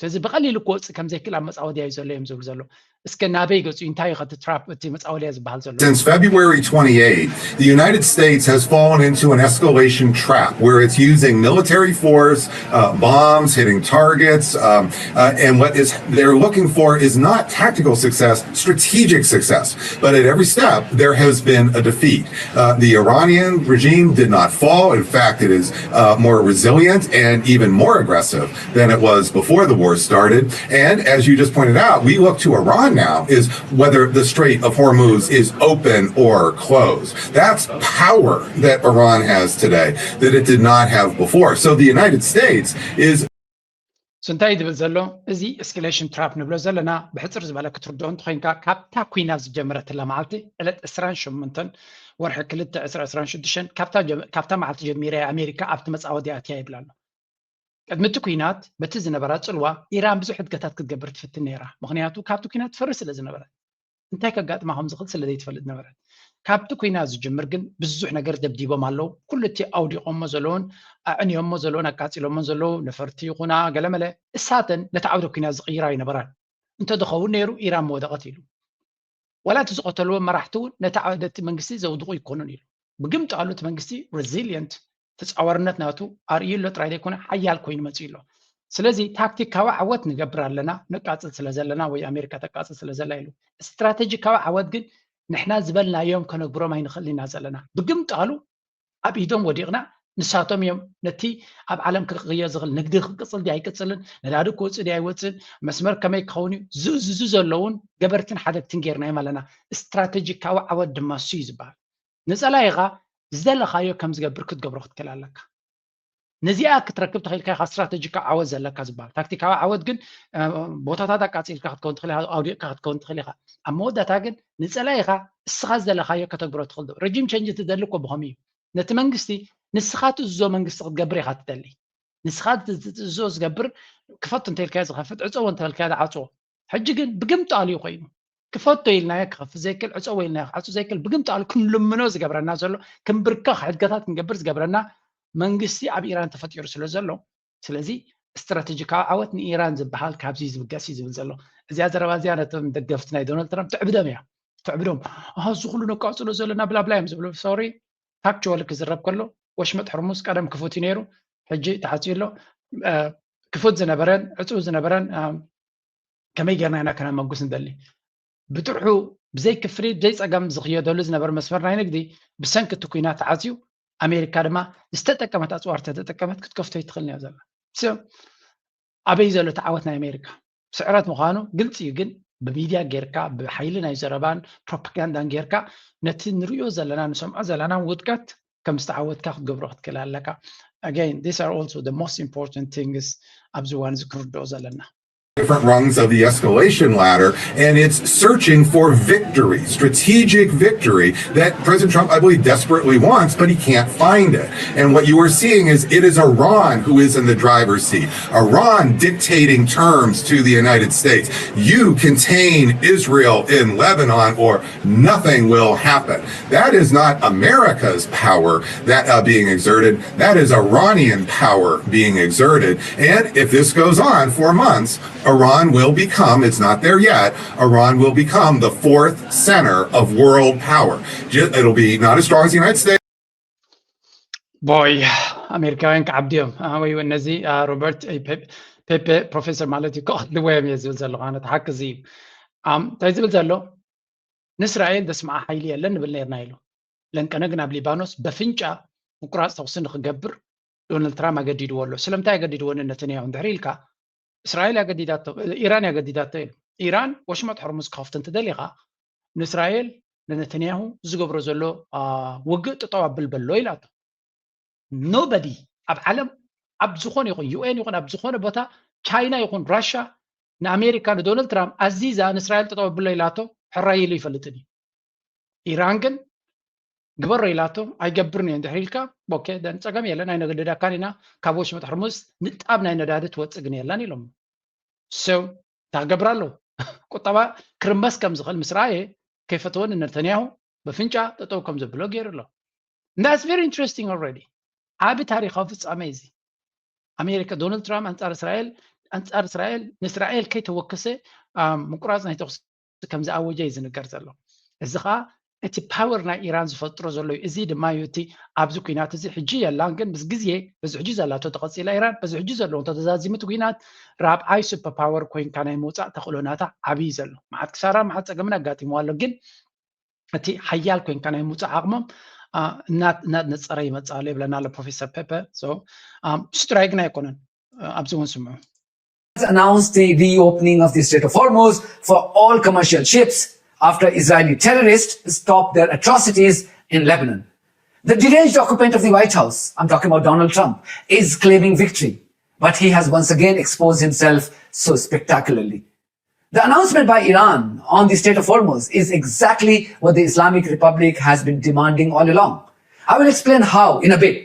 ስለዚ ብቐሊሉ ክወፅእ ከም ዘይክእል ኣብ መፃወድያ እዩ ዘሎ እዮም ዝብል ዘሎ። እስከ ናበይ ገጹ እንታይ እዩ ከቲ ትራፕ እቲ መጻወድያ ዝበሃል ዘሎ? Since February twenty-eighth, the United States has fallen into an escalation trap where it's using military force, uh, bombs, hitting targets, um, uh, and what is they're looking for is not tactical success, strategic success. But at every step, there has been a defeat. Uh, the Iranian regime did not fall. In fact, it is uh, more resilient and even more aggressive than it was before the war started. And as you just pointed out, we look to Iran now is whether the Strait of Hormuz is open or closed. That's power that Iran has today that it did not have before. So the United States is እንታይ ዝብል ዘሎ እዚ ኤስካሌሽን ትራፕ ንብሎ ዘለና ብሕፅር ዝበለ ክትርድኦ እንተኮይንካ ካብታ ኩናት ዝጀመረትላ መዓልቲ ዕለት ዕስራን ሸሞንተን ወርሒ ክልተ ዕስራ ዕስራን ሽዱሽተን ካብታ መዓልቲ ጀሚረ ኣሜሪካ ኣብቲ መፃወዲ ኣትያ ይብላ ኣሎ። ቅድሚ እቲ ኩናት በቲ ዝነበራ ፅልዋ ኢራን ብዙሕ እድገታት ክትገብር ትፍትን ነይራ። ምክንያቱ ካብቲ ኩናት ትፈርስ ስለ ዝነበረት እንታይ ከጋጥማ ከም ዝኽእል ስለ ዘይትፈልጥ ነበረት። ካብቲ ኩናት ዝጅምር ግን ብዙሕ ነገር ደብዲቦም ኣለዉ። ኩሉ እቲ ኣውዲቖሞ ዘለውን ኣዕንዮሞ ዘለውን ኣቃፂሎሞ ዘለዉ ነፈርቲ ይኹና ገለመለ እሳተን ነቲ ዓውደ ኩናት ዝቕይራ ኣይነበራን። እንተዝኸውን ነይሩ ኢራን ምወደቐት ኢሉ። ዋላ እቲ ዝቐተልዎ መራሕቲ እውን ነቲ መንግስቲ ዘውድቑ ኣይኮኑን ኢሉ። ብግምጣሉ እቲ መንግስቲ ሬዚሊየንት ተፃዋርነት ናቱ ኣርእዩ ኣሎ ጥራይ ዘይኮነ ሓያል ኮይኑ መፅኡ ኣሎ። ስለዚ ታክቲካዊ ዓወት ንገብር ኣለና ነቃፅል ስለ ዘለና ወይ ኣሜሪካ ተቃፅል ስለ ዘላ ኢሉ። ስትራቴጂካዊ ዓወት ግን ንሕና ዝበልናዮም ከነግብሮም ኣይንኽእል ኢና ዘለና። ብግምጣሉ ኣብ ኢዶም ወዲቕና ንሳቶም እዮም ነቲ ኣብ ዓለም ክቕየር ዝኽእል ንግዲ ክቅፅል ድዩ ኣይቅፅልን፣ ነዳዲ ክወፅእ ድዩ ኣይወፅእን፣ መስመር ከመይ ክኸውን እዩ ዝእዝዙ ዘለውን ገበርትን ሓደግትን ጌርናዮም ኣለና። ስትራቴጂካዊ ዓወት ድማ እሱ እዩ ዝበሃል። ንፀላኢኻ ዝደለኻዮ ከም ዝገብር ክትገብሮ ክትክእል ኣለካ። ነዚኣ ክትረክብ ተኽኢልካ ኢኻ ስትራቴጂካዊ ዓወት ዘለካ ዝበሃል። ታክቲካዊ ዓወት ግን ቦታታት ኣቃፂልካ ክትከውን ትኽእል ኢኻ፣ ኣውዲቕካ ክትከውን ትኽእል ኢኻ። ኣብ መወዳእታ ግን ንፀላኢኻ እስኻ ዝደለኻዮ ከተግብሮ ትኽእል። ረጂም ቸንጅ ትደሊ እኮ ብኸምኡ እዩ። ነቲ መንግስቲ ንስኻ ትእዝዞ መንግስቲ ክትገብር ኢኻ ትደሊ። ንስኻ ትእዝዞ ዝገብር ክፈት እንተልካዮ ዝኸፍት፣ ዕፀዎ እንተልካዮ ዝዓፅዎ። ሕጂ ግን ብግምጣሉ እዩ ኮይኑ። ክፈቶ ኢልናዮ ክኸፍት ዘይክእል፣ ዕፀዎ ኢልናዮ ክዓፁ ዘይክእል፣ ብግምጣሉ ክንልምኖ ዝገብረና ዘሎ ክንብርከኽ ሕድገታት ክንገብር ዝገብረና መንግስቲ ኣብ ኢራን ተፈጢሩ ስለ ዘሎ፣ ስለዚ ስትራቴጂካዊ ዓወት ንኢራን ዝበሃል ካብዚ ዝብገስ እዩ ዝብል ዘሎ። እዚኣ ዘረባ እዚኣ ነቶም ደገፍቲ ናይ ዶናልድ ትራምፕ ትዕብደም እያ። ትዕብዶም ኣሃ እዚ ኩሉ ነቃፅሎ ዘለና ብላብላ እዮም ዝብሉ። ሶሪ ታክቹዋሊ ክዝረብ ከሎ ወሽመጥ ሕርሙዝ ቀደም ክፉት እዩ ነይሩ፣ ሕጂ ተዓፅዩ ኣሎ። ክፉት ዝነበረን ዕፁብ ዝነበረን ከመይ ጌርና ኢና ከነመጉስ ንደሊ? ብጥርሑ ብዘይ ክፍሊት ብዘይ ፀገም ዝኽየደሉ ዝነበረ መስመር ናይ ንግዲ ብሰንኪ እቲ ኩናት ተዓፅዩ፣ ኣሜሪካ ድማ ዝተጠቀመት ኣፅዋር ተተጠቀመት ክትከፍቶ ኣይትኽእልን እያ ዘላ። ኣበይ ዘሎ እቲ ዓወት ናይ ኣሜሪካ? ስዕረት ምዃኑ ግልፂ እዩ፣ ግን ብሚድያ ጌርካ ብሓይሊ ናይ ዘረባን ፕሮፓጋንዳን ጌርካ ነቲ ንሪኦ ዘለና ንሰምዖ ዘለና ውድቀት ከም ዝተዓወትካ ክትገብሮ ክትክእል ኣለካ። Again, these are also the most important things ኣብዚ እዋን እዚ ክርድኦ ዘለና። different rungs of the escalation ladder, and it's searching for victory, strategic victory that President Trump, I believe, desperately wants, but he can't find it. And what you are seeing is it is Iran who is in the driver's seat. Iran dictating terms to the United States. You contain Israel in Lebanon or nothing will happen. That is not America's power that uh, being exerted. That is Iranian power being exerted. And if this goes on for months, Iran will become, it's not there yet, Iran will become the fourth center of world power. It'll be not as strong as the United States. ቦይ ኣሜሪካውያን ክዓብድዮም ወይ እውን ነዚ ሮበርት ፔፔ ፕሮፌሰር ማለት እዩ ክቐልዎ እዮም እየ ዝብል ዘለኹ ኣነ ተሓቂ እዚ እዩ። እንታይ ዝብል ዘሎ ንእስራኤል ዘስምዓ ሓይሊ የለን ንብል ነርና ኢሉ። ለንቀነ ግን ኣብ ሊባኖስ በፍንጫ ምቁራፅ ተኩሲ ንክገብር ዶናልድ ትራምፕ ኣገዲድዎ ኣሎ። ስለምንታይ ኣገዲድዎ ንነተንያሁ እንድሕር ኢልካ እስራኤል ያገዲዳቶ ኢራን ያገዲዳቶ ኢሉ። ኢራን ወሽመጥ ሕርሙዝ ክኸፍት እንትደሊኻ ንእስራኤል ንነተንያሁ ዝገብሮ ዘሎ ውግእ ጠጠው ኣብል በሎ ኢላቶ። ኖበዲ ኣብ ዓለም ኣብ ዝኾነ ይኹን ዩኤን ይኹን ኣብ ዝኾነ ቦታ ቻይና ይኹን ራሻ ንኣሜሪካ ንዶናልድ ትራምፕ ኣዚዛ ንእስራኤል ጠጠው ኣብሎ ኢላቶ ሕራይ ኢሉ ይፈልጥን እዩ። ኢራን ግን ግበሮ ኢላቶ ኣይገብርን እየ እንድሕር ኢልካ ቦኬ ደን ፀገም የለን ኣይነገድዳካን ኢና። ካብ ወሽመጥ ሕርሙዝ ንጣብ ናይ ነዳዲ ትወፅእ ግን የላን ኢሎም። ሰው ታገብር ኣለዉ ቁጠባ ክርመስ ከም ዝኽእል ምስ ረኣየ ከይፈተወኒ ነተንያሁ በፍንጫ ጠጠው ከም ዘብሎ ገይሩ ኣሎ። That's very interesting already። ዓቢ ታሪኻዊ ፍጻሜ እዚ ኣሜሪካ ዶናልድ ትራምፕ ኣንጻር እስራኤል ኣንጻር እስራኤል ንእስራኤል ከይተወከሰ ምቁራፅ ናይ ተኩሲ ከም ዝኣወጀ እዩ ዝንገር ዘሎ። እዚ ከዓ እቲ ፓወር ናይ ኢራን ዝፈጥሮ ዘሎ እዩ። እዚ ድማ እዩ እቲ ኣብዚ ኩናት እዚ ሕጂ የላን፣ ግን ምስ ግዜ በዚ ሕጂ ዘላቶ ተቐፂላ ኢራን በዚ ሕጂ ዘለዉ እንተተዛዚሙ እቲ ኩናት ራብዓይ ሱፐር ፓወር ኮይንካ ናይ ምውፃእ ተኽእሎ ናታ ዓብዪ ዘሎ። መዓት ክሳራ መዓት ፀገምን ኣጋጢምዋ ኣሎ፣ ግን እቲ ሓያል ኮይንካ ናይ ምውፃእ ዓቕሞም እናነፀረ ይመፅእ ኣሎ ይብለና ኣሎ ፕሮፌሰር ፔፐ። ሽጥራይ ግን ኣይኮነን። ኣብዚ እውን ስምዑ። Announced the reopening of the Strait of Hormuz for all commercial ships after Israeli terrorists stopped their atrocities in Lebanon. The deranged occupant of the White House, I'm talking about Donald Trump, is claiming victory, but he has once again exposed himself so spectacularly. The announcement by Iran on the Strait of Hormuz is exactly what the Islamic Republic has been demanding all along. I will explain how in a bit.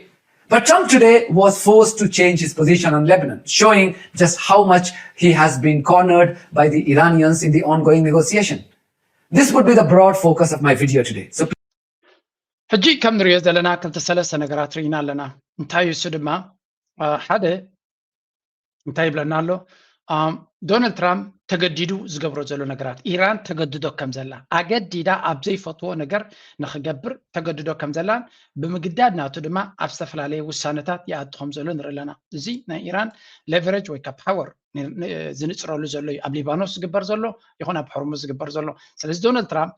But Trump today was forced to change his position on Lebanon, showing just how much he has been cornered by the Iranians in the ongoing negotiation. This would be the broad focus of my video today. So ሕጂ ከም ንሪኦ ዘለና ክልተ ሰለስተ ነገራት ርኢና ኣለና። እንታይ እዩ እሱ ድማ ሓደ እንታይ ይብለና ኣሎ? ዶናልድ ትራምፕ ተገዲዱ ዝገብሮ ዘሎ ነገራት ኢራን ተገድዶ ከም ዘላ ኣገዲዳ ኣብ ዘይፈትዎ ነገር ንክገብር ተገድዶ ከም ዘላን ብምግዳድ ናቱ ድማ ኣብ ዝተፈላለየ ውሳነታት ይኣቱ ከም ዘሎ ንርኢ ኣለና። እዚ ናይ ኢራን ሌቨሬጅ ወይ ከዓ ፓወር ዝንፅረሉ ዘሎ እዩ። ኣብ ሊባኖስ ዝግበር ዘሎ ይኹን ኣብ ሆርሙዝ ዝግበር ዘሎ። ስለዚ ዶናልድ ትራምፕ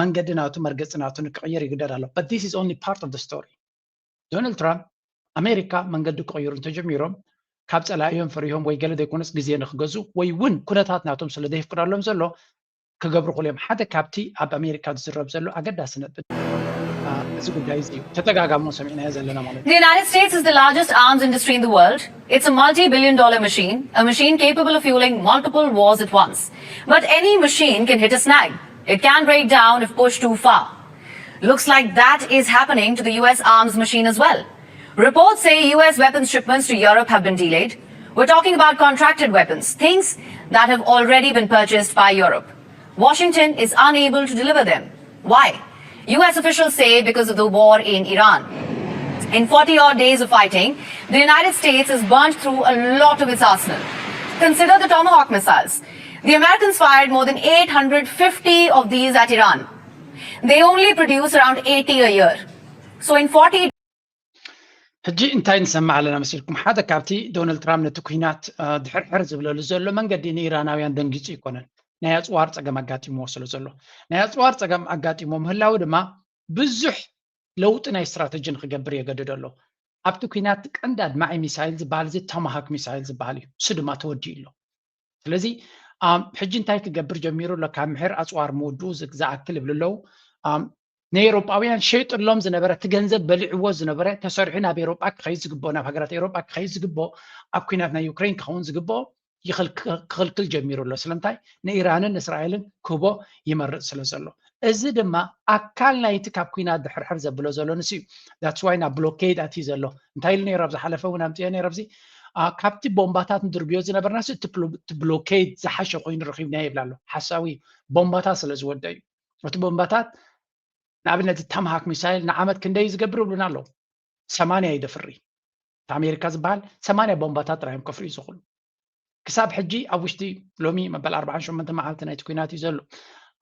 መንገዲ ናቱ መርገፂ ናቱ ንክቕይር ይግደድ ኣሎ። But this is only part of the story. ዶናልድ ትራምፕ ኣሜሪካ መንገዲ ክቕይሩ እንተጀሚሮም ካብ ፀላእዮም ፈሪሆም ወይ ገለ ዘይኮነስ ግዜ ንክገዙ ወይ እውን ኩነታት ናቶም ስለ ዘይፍቅዳሎም ዘሎ ክገብሩ ክእሉ እዮም። ሓደ ካብቲ ኣብ ኣሜሪካ ዝዝረብ ዘሎ ኣገዳሲ ነጥቢ እዚ ጉዳይ እዚ እዩ። ተደጋጋሞ ሰሚዕናዮ ዘለና ማለት እዩ። The United States is the largest arms industry in the world. It's a multi-billion dollar machine, a machine capable of fueling multiple wars at once. But any machine can hit a snag. It can break down if pushed too far. Looks like that is happening to the U S arms machine as well. Reports say U S weapons shipments to Europe have been delayed. We're talking about contracted weapons, things that have already been purchased by Europe. Washington is unable to deliver them. Why? U S officials say because of the war in Iran. In forty odd days of fighting, the United States has burnt through a lot of its arsenal. Consider the Tomahawk missiles. The Americans fired more than eight hundred fifty of these at Iran. They only produce around eighty a year. So in forty ሕጂ እንታይ ንሰምዕ ኣለና መሲልኩም? ሓደ ካብቲ ዶናልድ ትራምፕ ነቲ ኩናት ድሕርሕር ዝብለሉ ዘሎ መንገዲ ንኢራናውያን ደንጊፁ ኣይኮነን። ናይ ኣፅዋር ፀገም ኣጋጢምዎ ስለ ዘሎ፣ ናይ ኣፅዋር ፀገም ኣጋጢምዎ ምህላው ድማ ብዙሕ ለውጢ ናይ ስትራተጂ ንክገብር የገድዶ ኣሎ። ኣብቲ ኩናት ቀንዲ ኣድማዒ ሚሳይል ዝበሃል እዚ ቶማሃክ ሚሳይል ዝበሃል እዩ። እሱ ድማ ተወዲኡ ኣሎ። ስለዚ ሕጂ እንታይ ክገብር ጀሚሩ ኣሎ? ካብ ምሕር ኣፅዋር ምውድኡ ዝኣክል ይብሉ ኣለዉ። ንኤውሮጳውያን ሸይጥሎም ዝነበረ እቲ ገንዘብ በሊዕዎ ዝነበረ ተሰሪሑ ናብ ኤውሮጳ ክኸይድ ዝግብኦ ናብ ሃገራት ኤውሮጳ ክኸይድ ዝግብኦ ኣብ ኩናት ናይ ዩክሬን ክኸውን ዝግብኦ ክኽልክል ጀሚሩ ኣሎ። ስለምንታይ? ንኢራንን እስራኤልን ክህቦ ይመርፅ ስለ ዘሎ። እዚ ድማ ኣካል ናይቲ ካብ ኩናት ድሕርሕር ዘብሎ ዘሎ ንሱ እዩ። That's why ናብ ብሎኬድ ኣትዩ ዘሎ። እንታይ ኢሉ ነይሩ ኣብ ዝሓለፈ እውን ኣምፅኦ ነይረ ኣብዚ ካብቲ ቦምባታት ንድርብዮ ዝነበርናስ እቲ ብሎኬድ ዝሓሸ ኮይኑ ረኺብናዮ ይብል ኣሎ። ሓሳዊ እዩ። ቦምባታት ስለ ዝወደ እዩ። እቲ ቦምባታት ንኣብነት ቶማሃክ ሚሳይል ንዓመት ክንደይ እዩ ዝገብር ይብሉና ኣለዉ። ሰማንያ ይደፍሪ። እቲ ኣሜሪካ ዝበሃል ሰማንያ ቦምባታት ጥራይ እዮም ከፍርዩ ዝኽእሉ። ክሳብ ሕጂ ኣብ ውሽጢ ሎሚ መበል ኣርብዓን ሸሞንተ መዓልቲ ናይቲ ኩናት እዩ ዘሎ።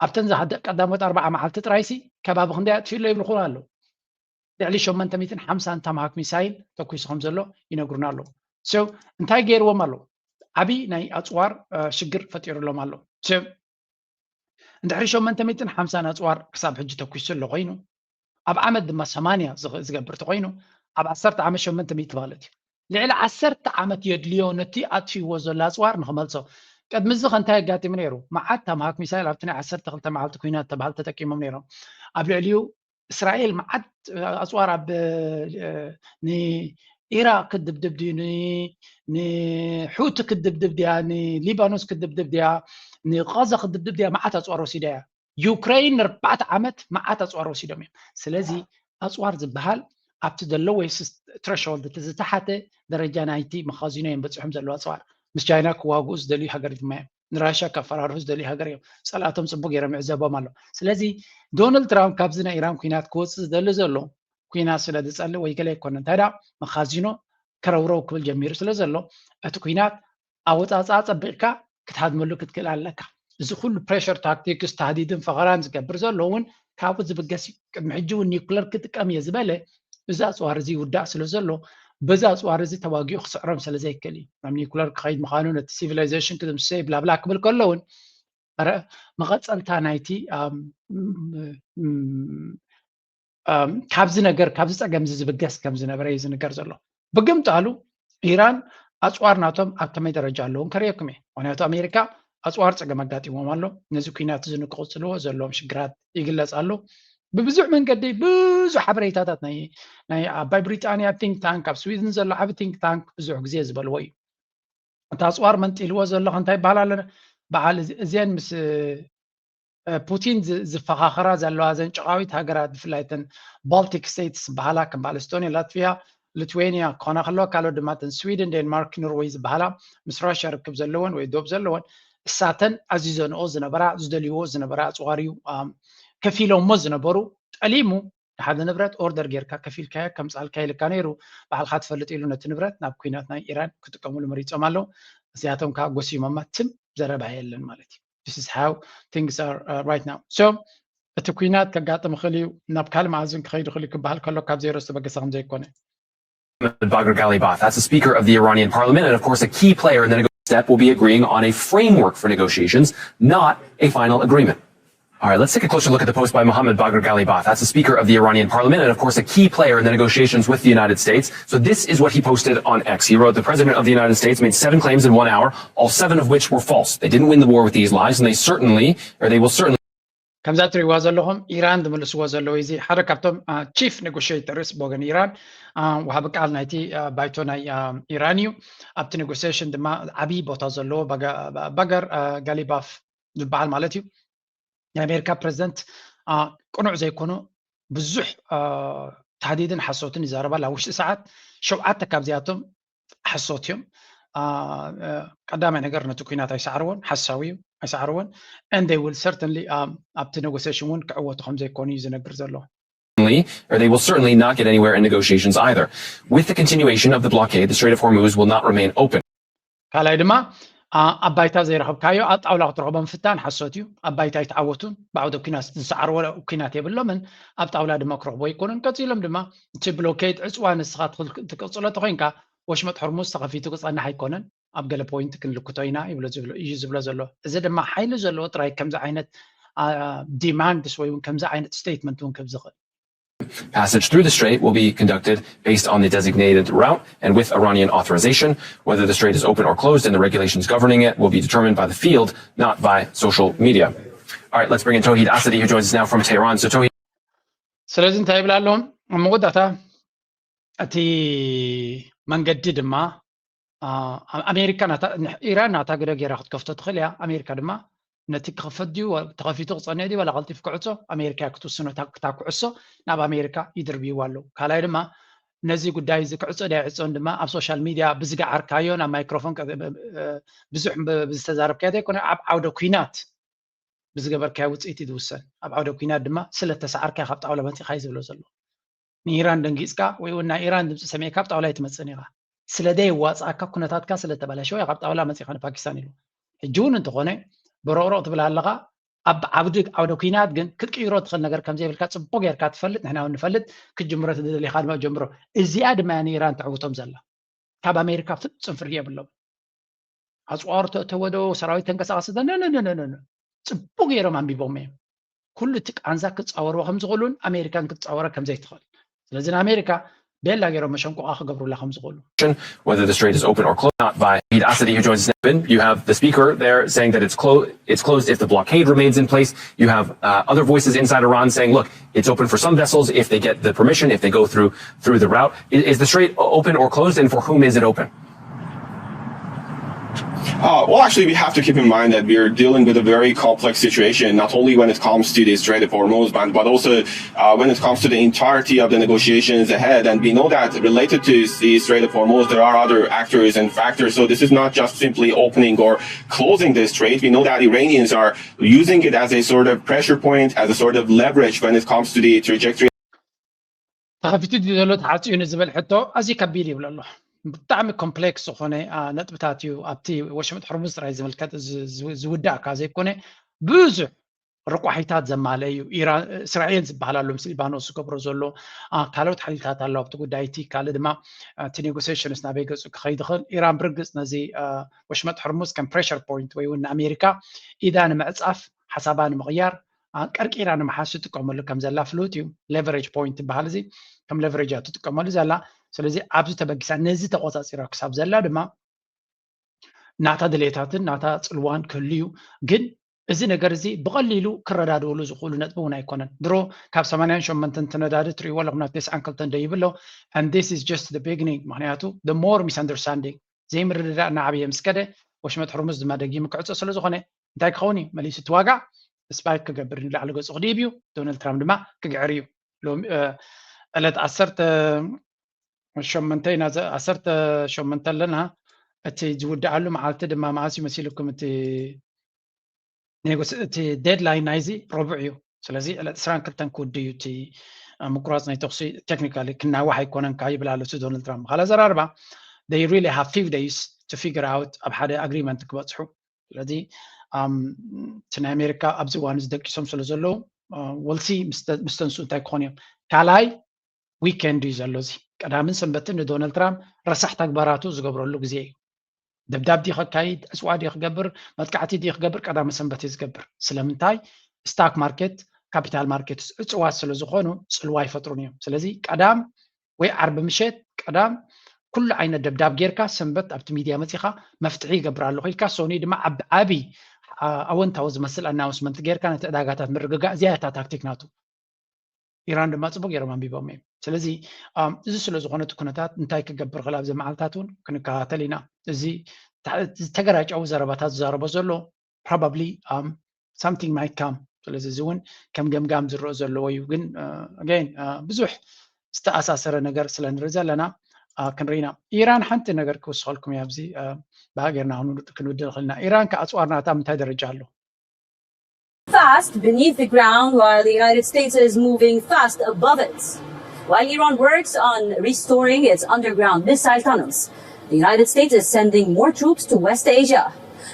ኣብተን ቀዳሞት ኣርብዓ መዓልቲ ጥራይሲ ከባቢ ክንደይ ኣጥፊኡ ኣሎ ይብልኹ ኣለዉ። ልዕሊ ሸሞንተ ሚእትን ሓምሳን ቶማሃክ ሚሳይል ተኩሱ ከም ዘሎ ይነግሩና ኣለዉ። So እንታይ ገይርዎም ኣለዉ? ዓብዪ ናይ ኣፅዋር ሽግር ፈጢሩሎም ኣሎ። እንድሕሪ ሸሞንተ ሚእትን ሓምሳን ኣፅዋር ክሳብ ሕጂ ተኩሱ ኣሎ ኮይኑ ኣብ ዓመት ድማ ሰማንያ ዝገብር ተኮይኑ ኣብ ዓሰርተ ዓመት ሸሞንተ ሚእቲ ማለት እዩ። ልዕሊ ዓሰርተ ዓመት የድልዮ ነቲ ኣጥፊዎ ዘሎ ኣፅዋር ንክመልሶ። ቅድሚ እዚ ከ እንታይ ኣጋጢሙ ነይሩ? መዓት ቶማሃክ ሚሳይል ኣብቲ ናይ ዓሰርተ ክልተ መዓልቲ ኩናት ተባሃል ተጠቂሞም ነይሮም። ኣብ ልዕሊኡ እስራኤል መዓት ኣፅዋር ኣብ ንኢራቅ ክድብድብ ድዩ ንሑቲ ክድብድብ ድያ ንሊባኖስ ክድብድብ ድያ ንቃዛ ክድብድብ ድያ መዓት ኣፅዋር ወሲዳ እያ። ዩክሬን ንርባዕተ ዓመት መዓት ኣፅዋር ወሲዶም እዮም። ስለዚ ኣፅዋር ዝበሃል ኣብቲ ዘለዎ ወይ ትረሾልድ እቲ ዝተሓተ ደረጃ ናይቲ መኻዚኖ እዮም በፂሖም ዘለዉ ኣፅዋር። ምስ ቻይና ክዋግኡ ዝደልዩ ሃገር ድማ እዮም። ንራሽያ ከፈራርሑ ዝደልዩ ሃገር እዮም። ፀላእቶም ፅቡቅ ገይሮም ይዕዘቦም ኣሎ። ስለዚ ዶናልድ ትራምፕ ካብዚ ናይ ኢራን ኩናት ክወፅእ ዝደሊ ዘሎ ኩናት ስለ ዝፀልእ ወይ ገለ ኣይኮነ እንታይ ዳ መኻዚኖ ከረውረው ክብል ጀሚሩ ስለ ዘሎ እቲ ኩናት ኣወፃፅኣ ፀቢቕካ ክትሃድመሉ ክትክእል ኣለካ። እዚ ኩሉ ፕሬሽር ታክቲክስ፣ ታህዲድን ፈኸራን ዝገብር ዘሎ እውን ካብኡ ዝብገስ እዩ። ቅድሚ ሕጂ እውን ኒውክለር ክጥቀም እየ ዝበለ፣ እዚ ኣፅዋር እዚ ይውዳእ ስለ ዘሎ፣ በዚ ኣፅዋር እዚ ተዋጊኡ ክስዕሮም ስለ ዘይክእል እዩ። ናብ ኒውክለር ክኸይድ ምዃኑ፣ ነቲ ሲቪላይዜሽን ክድምስሶ እዩ፣ ብላብላ ክብል ከሎ እውን፣ ረ-፣ መቐፀልታ ናይቲ፣ ኣም፣ ም፣ ም፣ ኣም፣ ካብዚ ነገር፣ ካብዚ ፀገም እዚ ዝብገስ ከም ዝነበረ እዩ ዝንገር ዘሎ። ብግምጣሉ ኢራን ኣፅዋር ናቶም ኣብ ከመይ ደረጃ ኣለዎም ከርእየኩም እየ። ምክንያቱ ኣሜሪካ ኣፅዋር ፀገም ኣጋጢሞም ኣሎ። ነዚ ኩናት እዚ ንክቕፅልዎ ዘለዎም ሽግራት ይግለፅ ኣሎ። ብብዙሕ መንገዲ ብዙሕ ሓበሬታታት ናይ፣ ናይ ዓባይ ብሪጣንያ ቲንክ ታንክ፣ ኣብ ስዊድን ዘሎ ዓቢ ቲንክ ታንክ ብዙሕ ግዜ ዝበልዎ እዩ። እቲ ኣፅዋር መንጢልዎ ዘሎ እንታይ ይበሃል ኣሎ? በዓል እዚ-፣ እዚአን ምስ፣ እ፣ ፑቲን ዝ-፣ ዝፈኻኸራ ዘለዋ እዘን ጨቓዊት ሃገራት፣ ብፍላይ እተን ባልቲክ ስቴትስ ዝበሃላ፣ ከም በዓል ኤስቶኒያ፣ ላትቪያ፣ ሊትዌኒያ ክኾና ከለዋ፣ ካልኦት ድማ እተን ስዊድን፣ ዴንማርክ፣ ኖርዌይ ዝበሃላ፣ ምስ ራሽያ ርክብ ዘለወን ወይ ዶብ ዘለወን፣ እሳተን ኣዚዘንኦ ዝነበራ፣ ዝደልይዎ ዝነበራ ኣፅዋር እዩ። ኣም፣ ከፊሎሞ ዝነበሩ፣ ጠሊሙ ንሓደ ንብረት ኦርደር ጌርካ ከፊልካዮ ከምፃልካ ኢልካ ነይሩ፣ ባዕልካ ትፈልጥ ኢሉ ነቲ ንብረት ናብ ኩናት ናይ ኢራን ክጥቀምሉ መሪፆም ኣለዉ። እዚኣቶም ከዓ ጎሲሞማ፣ ትም ዘረባ የለን ማለት እዩ። This is how things are, uh, right now. So እቲ ኩናት ከጋጥም ይኽእል እዩ፣ ናብ ካልእ መኣዝን ክኸይድ ይኽእል እዩ ክበሃል ከሎ ካብ ዜሮ ዝተበገሰ ከም ዘይኮነ። Mohammad Bagher Ghalibaf. That's the speaker of the Iranian parliament, and of course, a key player in the negotiation step will be agreeing on a framework for negotiations, not a final agreement. All right, let's take a closer look at the post by Mohammad Bagher Ghalibaf. That's the speaker of the Iranian parliament, and of course, a key player in the negotiations with the United States. So this is what he posted on X. He wrote, "The president of the United States made seven claims in one hour, all seven of which were false. They didn't win the war with these lies, and they certainly, or they will certainly" ከምዛ እትሪእዋ ዘለኹም ኢራን ዝምልስዎ ዘለዉ፣ እዚ ሓደ ካብቶም፣ አ፣ ቺፍ ኔጎሽተርስ ብወገን ኢራን፣ አ፣ ወሃቢ ቃል ናይቲ፣ አ፣ ባይቶ ናይ፣ አ፣ ኢራን እዩ። ኣብቲ ኔጎሽሽን ድማ ዓብዪ ቦታ ዘለዎ ባጋ-፣ ባገር፣ አ፣ ጋሊባፍ ዝበሃል ማለት እዩ። ናይ ኣሜሪካ ፕሬዚደንት፣ አ፣ ቅኑዕ ዘይኮኑ ብዙሕ፣ አ፣ ታህዲድን ሓሶትን ይዛረባ። ኣብ ውሽጢ ሰዓት ሸውዓተ ካብዚኣቶም ሓሶት እዮም። አ፣ አ፣ ቀዳማይ ነገር ነቲ ኩናት ኣይሰዓርዎን፣ ሓሳዊ እዩ፣ ኣይሰዓርዎን። And they will certainly, um, ኣብቲ ኔጎሲሽን እውን ክዕወቱ ከም ዘይኮኑ እዩ ዝነግር ዘሎ። Or they will certainly not get anywhere in negotiations either. With the continuation of the blockade, the Strait of Hormuz will not remain open. ካልኣይ ድማ፣ አ፣ ኣብ ባይታ ዘይረኸብካዮ ኣብ ጣውላ ክትረኽቦ ምፍታን ሓሶት እዩ። ኣብ ባይታ ኣይተዓወቱን። ብዓውደ ኩናት ዝሰዓርዎ ኩናት የብሎምን። ኣብ ጣውላ ድማ ክረኽቦ ኣይኮኑን። ቀፂሎም ድማ እቲ ብሎኬድ ዕፅዋ ንስኻ ትኽል-፣ ትቅፅሎ ተኮይንካ ወሽመጥ ሆርሙዝ ተኸፊቱ ክፀንሕ ኣይኮነን፣ ኣብ ገለ ፖይንት ክንልክቶ ኢና ይብሎ ዝብሎ፣ እዩ ዝብሎ ዘሎ። እዚ ድማ ሓይሊ ዘለዎ ጥራይ ከምዚ ዓይነት፣ አ፣ ዲማንድስ ወይ እውን ከምዚ ዓይነት ስቴትመንት እውን ከም ዝኽእል። Passage through the strait will be conducted based on the designated route and with Iranian authorization. Whether the strait is open or closed and the regulations governing it will be determined by the field, not by social media. All right, let's bring in Tohid Asadi, who joins us now from Tehran. So, Tohid, ስለዚ እንታይ ይብል ኣሎ? ኣብ መወዳእታ እቲ መንገዲ ድማ፣ አ፣ ኣሜሪካ ናታ፣ ኢራን ናታ ግደ ገይራ ክትከፍቶ ትኽእል እያ። ኣሜሪካ ድማ ነቲ ክኽፈት ድዩ፣ ወ-፣ ተኸፊቱ ክጸንዕ ድዩ፣ ዋላ ቀልጢፉ ክዕጾ፣ ኣሜሪካ እያ ክትውስኖ። እታ፣ እታ ኩዕሶ ናብ ኣሜሪካ ይድርብይዋ ኣለዉ። ካልኣይ ድማ ነዚ ጉዳይ እዚ ክዕጾ ድያ ይዕጾን ድማ ኣብ ሶሻል ሚድያ ብዝገዓርካዮ ናብ ማይክሮፎን ቀ-፣ እ፣ ብዙሕ ብ-፣ ብዝተዛረብካዮ ዘይኮነ፣ ኣብ ዓውደ ኩናት ብዝገበርካዮ ውፅኢት እዩ ዝውሰን። ኣብ ዓውደ ኩናት ድማ ስለ እተሰዓርካ ካብ ጣውላ መፂእካ እዩ ዝብሎ ዘሎ። ንኢራን ደንጊፅካ ወይ እውን ናይ ኢራን ድምፂ ሰሚዕካ ኣብ ጣውላ ኣይትመፅእን ኢኻ። ስለ ደየዋፅኣካ፣ ኩነታትካ ስለ እተበላሸወ ካብ ጣውላ መፂእካ ንፓኪስታን ኢሉ። ሕጂ እውን እንተኾነ በሮቕሮቕ ትብል ኣለኻ። ኣብ ዓውዲ፣ ዓውደ ኩናት ግን ክትቅይሮ ትኽእል ነገር ከም ዘይብልካ ፅቡቕ ጌርካ ትፈልጥ፣ ንሕና እውን ንፈልጥ። ክትጅምሮ ተደሊኻ ድማ ጀምሮ። እዚኣ ድማ እያ ንኢራን ተዕውቶም ዘላ። ካብ ኣሜሪካ ፍጹም ፍርቂ የብሎም። ኣጽዋር ተእተወ ዶ፣ ሰራዊት ተንቀሳቐሰ ዶ፣ ነ፣ ነ፣ ነ፣ ነ፣ ነ፣ ነ። ጽቡቕ ገይሮም ኣንቢቦም እዮም። ኩሉ እቲ ቃንዛ ክጻወርዎ ከም ዝኽእሉን ኣሜሪካን ክትጻወረ ከም ዘይትኽእል። ስለዚ ንኣሜሪካ ቤላ ገይሮም መሸንቆቓ ክገብሩላ ከም ዝኽእሉ። Whether the strait is open or closed, not by Asadi, who joins us now. You have the speaker there saying that it's closed. It's closed if the blockade remains in place. You have, uh, other voices inside Iran saying, "Look, it's open for some vessels if they get the permission, if they go through, through the route." Is, is the strait open or closed, and for whom is it open? Uh, well, actually, we have to keep in mind that we are dealing with a very complex situation, not only when it comes to the Strait of Hormuz, but, but also, uh, when it comes to the entirety of the negotiations ahead. And we know that related to the Strait of Hormuz, there are other actors and factors. So this is not just simply opening or closing the strait. We know that Iranians are using it as a sort of pressure point, as a sort of leverage when it comes to the trajectory. ተኸፊቱ ድዩ ዘሎ ተዓፅዩ ንዝብል ሕቶ ኣዝዩ ከቢድ ይብል ኣሎ። ብጣዕሚ ኮምፕሌክስ ዝኾነ ነጥብታት እዩ። ኣብቲ ወሽመጥ ሕርሙዝ ጥራይ ዝምልከት ዝውዳእ እካ ዘይኮነ ብዙሕ ርቋሒታት ዘማለ እዩ። ኢራን፣ እስራኤል ዝበሃል ኣሎ፣ ምስ ሊባኖስ ዝገብሮ ዘሎ፣ ካልኦት ሓይልታት ኣሎ ኣብቲ ጉዳይ እቲ። ካልእ ድማ እቲ ኔጎሲሽንስ ናበይ ገፁ ክኸይድ ይኽእል። ኢራን ብርግፅ ነዚ ወሽመጥ ሕርሙዝ ከም ፕሬሸር ፖይንት ወይ እውን ንኣሜሪካ ኢዳ ንምዕፃፍ፣ ሓሳባ ንምቕያር፣ ቀርቂራ ንምሓዝ ትጥቀመሉ ከም ዘላ ፍሉጥ እዩ። ሌቨሬጅ ፖይንት ዝበሃል እዚ ከም ሌቨሬጅ እያ ትጥቀመሉ ዘላ። ስለዚ ኣብዚ ተበጊሳ ነዚ ተቆፃፂራ ክሳብ ዘላ ድማ ናታ ድሌታትን ናታ ፅልዋን ክህሉ እዩ። ግን እዚ ነገር እዚ ብቐሊሉ ክረዳድእሉ ዝኽእሉ ነጥቢ እውን ኣይኮነን። ድሮ ካብ ሰማንያን ሸሞንተን ትነዳዲ ትርእይዎ ኣለኹም ናብ ተስዓን ክልተን ደይብሎ። And this is just the beginning። ምክንያቱ the more misunderstanding፣ ዘይምርድዳእ እናዓበየ ምስ ከደ፣ ወሽመጥ ሕርሙዝ ድማ ደጊሙ ክዕፀ ስለ ዝኾነ እንታይ ክኸውን እዩ? መሊሱ እቲ ዋጋ ስፓይክ ክገብር፣ ንላዕሊ ገፁ ክድይብ እዩ። ዶናልድ ትራምፕ ድማ ክግዕር እዩ። ሎሚ ዕለት ዓሰርተ ሸሞንተ ኢና፣ ዓሰርተ ሸሞንተ ኣለና። እቲ ዝውድኣሉ መዓልቲ ድማ መዓስ እዩ መሲልኩም? እቲ ኔጎስ-፣ እቲ ዴድላይን ናይዚ ረቡዕ እዩ። ስለዚ ዕለት ዕስራን ክልተን ክውድእ እዩ እቲ ምቁራፅ ናይ ተኩሲ። ቴክኒካሊ ክናዋሕ ኣይኮነን ከኣ ይብል ኣሎ እቲ ዶናልድ ትራምፕ። ካልእ ኣዘራርባ፣ they really have few days to figure out ኣብ ሓደ ኣግሪመንት ክበፅሑ። ስለዚ እቲ ናይ ኣሜሪካ ኣብዚ እዋን እዚ ደቂሶም ስለ ዘለዉ፣ ወልሲ ምስ ተንሱ እንታይ ክኾኑ እዮም። ካልኣይ ዊኬንድ እዩ ዘሎ። እዚ ቀዳምን ሰንበትን ንዶናልድ ትራምፕ ረሳሕ ተግባራቱ ዝገብረሉ ግዜ እዩ። ደብዳብ ድዩ ከካይድ፣ ዕፅዋ ድዩ ክገብር፣ መጥቃዕቲ ድዩ ክገብር፣ ቀዳምን ሰንበት እዩ ዝገብር። ስለምንታይ? ስታክ ማርኬት፣ ካፒታል ማርኬት እፅዋት ስለ ዝኾኑ ፅልዋ ኣይፈጥሩን እዮም። ስለዚ ቀዳም ወይ ዓርቢ ምሸት፣ ቀዳም ኩሉ ዓይነት ደብዳብ ጌርካ፣ ሰንበት ኣብቲ ሚድያ መፂኻ መፍትሒ ይገብር ኣለኹ ኢልካ፣ ሶኒ ድማ ዓቢ ዓቢ ኣወንታዊ ዝመስል ኣናውንስመንት ጌርካ ነቲ ዕዳጋታት ምርግጋእ፣ እዚኣ እታ ታክቲክ ናቱ። ኢራን ድማ ፅቡቅ ገይሮም ኣንቢቦም እዮም። ስለዚ እዚ ስለ ዝኾነ እቲ ኩነታት እንታይ ክገብር ክእል ኣብዚ መዓልታት እውን ክንከታተል ኢና። እዚ ዝተገራጨው ዘረባታት ዝዛረቦ ዘሎ probably something might come። ስለዚ እዚ እውን ከም ገምጋም ዝረኦ ዘለዎ እዩ። ግን again ብዙሕ ዝተኣሳሰረ ነገር ስለ ንርኢ ዘለና ክንርኢ ኢና። ኢራን ሓንቲ ነገር ክውስኸልኩም እያ ኣብዚ ብሃገርና ክንውድእ ንኽእል ኢና። ኢራን ከኣፅዋር ናታ ምንታይ ደረጃ ኣሎ? Fast beneath the ground while the United States is moving fast above it. While Iran works on restoring its underground missile tunnels, the United States is sending more troops to West Asia.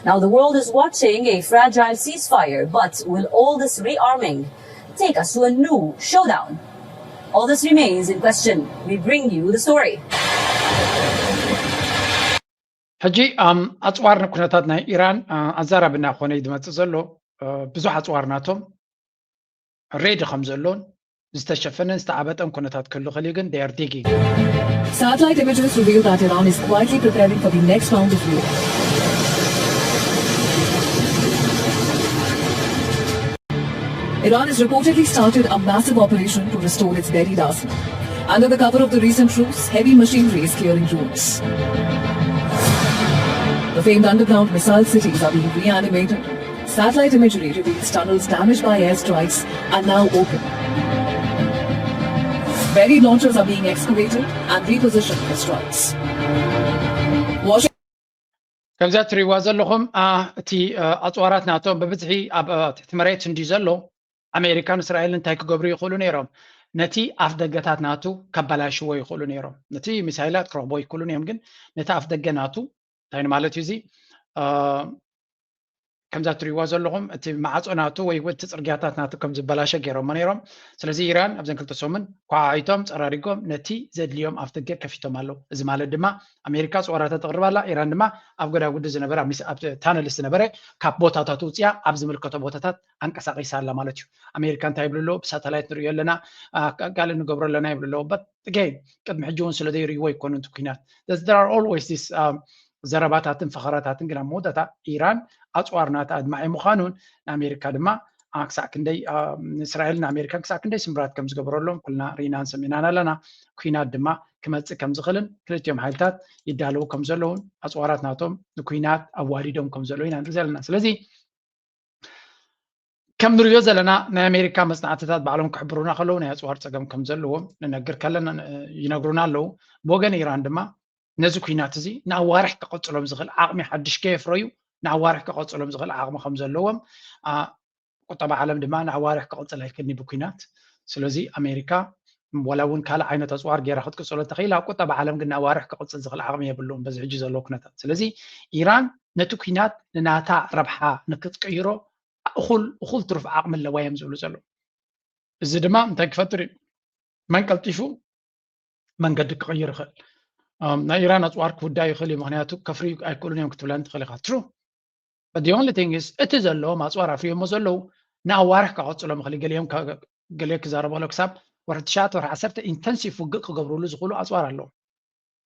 Now the world is watching a fragile ceasefire, but will all this rearming take us to a new showdown? All this remains in question. We bring you the story. ሕጂ ኣፅዋር ንኩነታት ናይ ኢራን ኣዛራብና ኮነ እዩ ዝመፅእ ዘሎ። ብዙሕ ኣፅዋር ናቶም ሬዲ ከም ዘሎን ዝተሸፈነን ዝተዓበጠን ኩነታት ክህሉ ክእል እዩ። ግን they are digging። Satellite images reveal that Iran is quietly preparing for the next round of war. Iran has reportedly started a massive operation to restore its buried arsenal. Under the cover of the recent truce, heavy machinery is clearing ruins. The famed underground missile cities are being reanimated. Satellite imagery reveals tunnels damaged by airstrikes are now open. Buried launchers are being excavated and repositioned for strikes. Washington ከምዛ እትሪእዋ ዘለኹም እቲ ኣፅዋራት ናቶም ብብዝሒ ኣብ ትሕቲ መሬት እንድዩ ዘሎ። ኣሜሪካን እስራኤልን እንታይ ክገብሩ ይኽእሉ ነይሮም? ነቲ ኣፍ ደገታት ናቱ ከባላሽዎ ይኽእሉ ነይሮም። ነቲ ሚሳይላት ክረኽቦ ይክእሉን እዮም፣ ግን ነቲ ኣፍ ደገ ናቱ እንታይ ማለት እዩ እዚ? ከምዛ እትሪእዋ ዘለኹም እቲ ማዕፆ ናቱ ወይ እቲ ፅርግያታት ናቱ ከም ዝበላሸ ገይሮሞ ነይሮም። ስለዚ ኢራን ኣብዘን ክልተ ሰሙን ኳዓዒቶም ፀራሪጎም ነቲ ዘድልዮም ኣፍ ደገ ከፊቶም ኣለዉ። እዚ ማለት ድማ ኣሜሪካ ኣፅዋራታ ተቕርብ ኣላ፣ ኢራን ድማ ኣብ ጎዳጉዲ ዝነበረ ኣብ ታነልስ ዝነበረ ካብ ቦታታት ውፅያ ኣብ ዝምልከቶ ቦታታት ኣንቀሳቒሳ ኣላ ማለት እዩ። ኣሜሪካ እንታይ ይብሉ ኣለዉ? ብሳተላይት ንሪኦ ኣለና፣ ካልእ ንገብሮ ኣለና ይብሉ ኣለዉ። በት ገይን ቅድሚ ሕጂ እውን ስለ ዘይርእይዎ ይኮኑ እቲ ኩናት። There are always this ዘረባታትን ፈኸራታትን፣ ግን ኣብ መወዳእታ ኢራን ኣፅዋር ናታ ኣድማዒ ምዃኑን ንኣሜሪካ ድማ ክሳዕ ክንደይ ንእስራኤልን ንኣሜሪካን ክሳዕ ክንደይ ስምብራት ከም ዝገበረሎም ኩልና ርኢናን ሰሚዕናን ኣለና። ኩናት ድማ ክመፅእ ከም ዝኽእልን ክልቲኦም ሓይልታት ይዳለዉ ከም ዘለውን ኣፅዋራት ናቶም ንኩናት ኣዋዲዶም ከም ዘለዉ ኢና ንርኢ ዘለና። ስለዚ ከም ንሪኦ ዘለና ናይ ኣሜሪካ መፅናዕትታት ባዕሎም ክሕብሩና ከለዉ ናይ ኣፅዋር ፀገም ከም ዘለዎም ንነግር ከለና ይነግሩና ኣለዉ። ብወገን ኢራን ድማ ነዚ ኩናት እዚ ንኣዋርሕ ክቐፅሎም ዝኽእል ዓቕሚ ሓድሽ ከየፍረዩ ንኣዋርሕ ክቐፅሎም ዝኽእል ዓቕሚ ከም ዘለዎም ቁጠባ ዓለም ድማ ንኣዋርሕ ክቕፅል ኣይክእልኒ ብኩናት። ስለዚ ኣሜሪካ ዋላ እውን ካልእ ዓይነት ኣፅዋር ገይራ ክትቅፅሎ እንተኽኢላ፣ ቁጠባ ዓለም ግን ንኣዋርሕ ክቕፅል ዝኽእል ዓቕሚ የብሉን በዚ ሕጂ ዘሎ ኩነታት። ስለዚ ኢራን ነቲ ኩናት ንናታ ረብሓ ንክትቀይሮ እኹል እኹል ትሩፍ ዓቕሚ ኣለዋ እዮም ዝብሉ ዘለዉ። እዚ ድማ እንታይ ክፈጥር እዩ? መን ቀልጢፉ መንገዲ ክቕይር ይኽእል? ናይ ኢራን ኣፅዋር ክውዳእ ይኽእል እዩ፣ ምክንያቱ ከፍርዩ ኣይክእሉን እዮም ክትብለን ትኽእል ኢኻ። ትሩ። The only thing is እቲ ዘለዎም ኣፅዋር ኣፍርዮሞ ዘለዉ ንኣዋርሕ ክቐፅሎም ይኽእል። ገሊኦም ገለ ክዛረበሎ ክሳብ ወርሒ ትሽዓተ ወርሒ ዓሰርተ ኢንተንሲቭ ውግእ ክገብርሉ ዝኽእሉ ኣፅዋር ኣለዎም።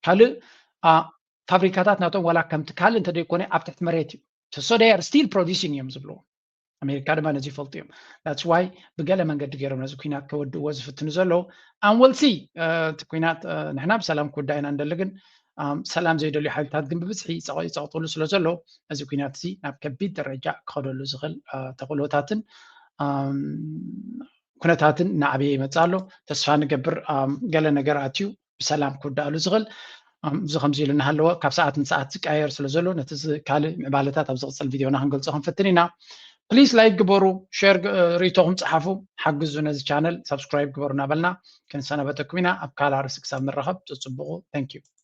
ካልእ ፋብሪካታት ናቶም ዋላ ከምቲ ካልእ እንተደይኮነ ኣብ ትሕቲ መሬት እዩ። So they are still producing እዮም ዝብልዎ። ኣሜሪካ ድማ ነዚ ይፈልጡ እዮም። That's why ብገለ መንገዲ ገይሮም ነዚ ኩናት ከወድእዎ ዝፍትኑ ዘለዉ። And we'll see። እቲ ኩናት ንሕና ብሰላም ክውዳእ ኢና እንደሊ፣ ግን ሰላም ዘይደልዩ ሓይልታት ግን ብብዝሒ ይፀቕጥሉ ስለ ዘለዉ፣ እዚ ኩናት እዚ ናብ ከቢድ ደረጃ ክኸደሉ ዝኽእል ተኽእሎታትን ኩነታትን እናዓበየ ይመፅእ ኣሎ። ተስፋ ንገብር ገለ ነገር ኣትዩ ብሰላም ክውዳእሉ ዝኽእል። እዚ ከምዚ ኢሉ እናሃለወ ካብ ሰዓት ንሰዓት ዝቀያየር ስለ ዘሎ፣ ነቲ ካልእ ምዕባለታት ኣብ ዝቕፅል ቪድዮና ክንገልፆ ክንፍትን ኢና። ፕሊስ ላይክ ግበሩ፣ ሼር ርኢቶኹም ፀሓፉ፣ ሓግዙ ነዚ ቻነል ሳብስክራይብ ግበሩ እናበልና ክንሰናበተኩም ኢና። ኣብ ካልእ ኣርእስቲ ክሳብ ንራኸብ ፅፅብቑ። Thank you።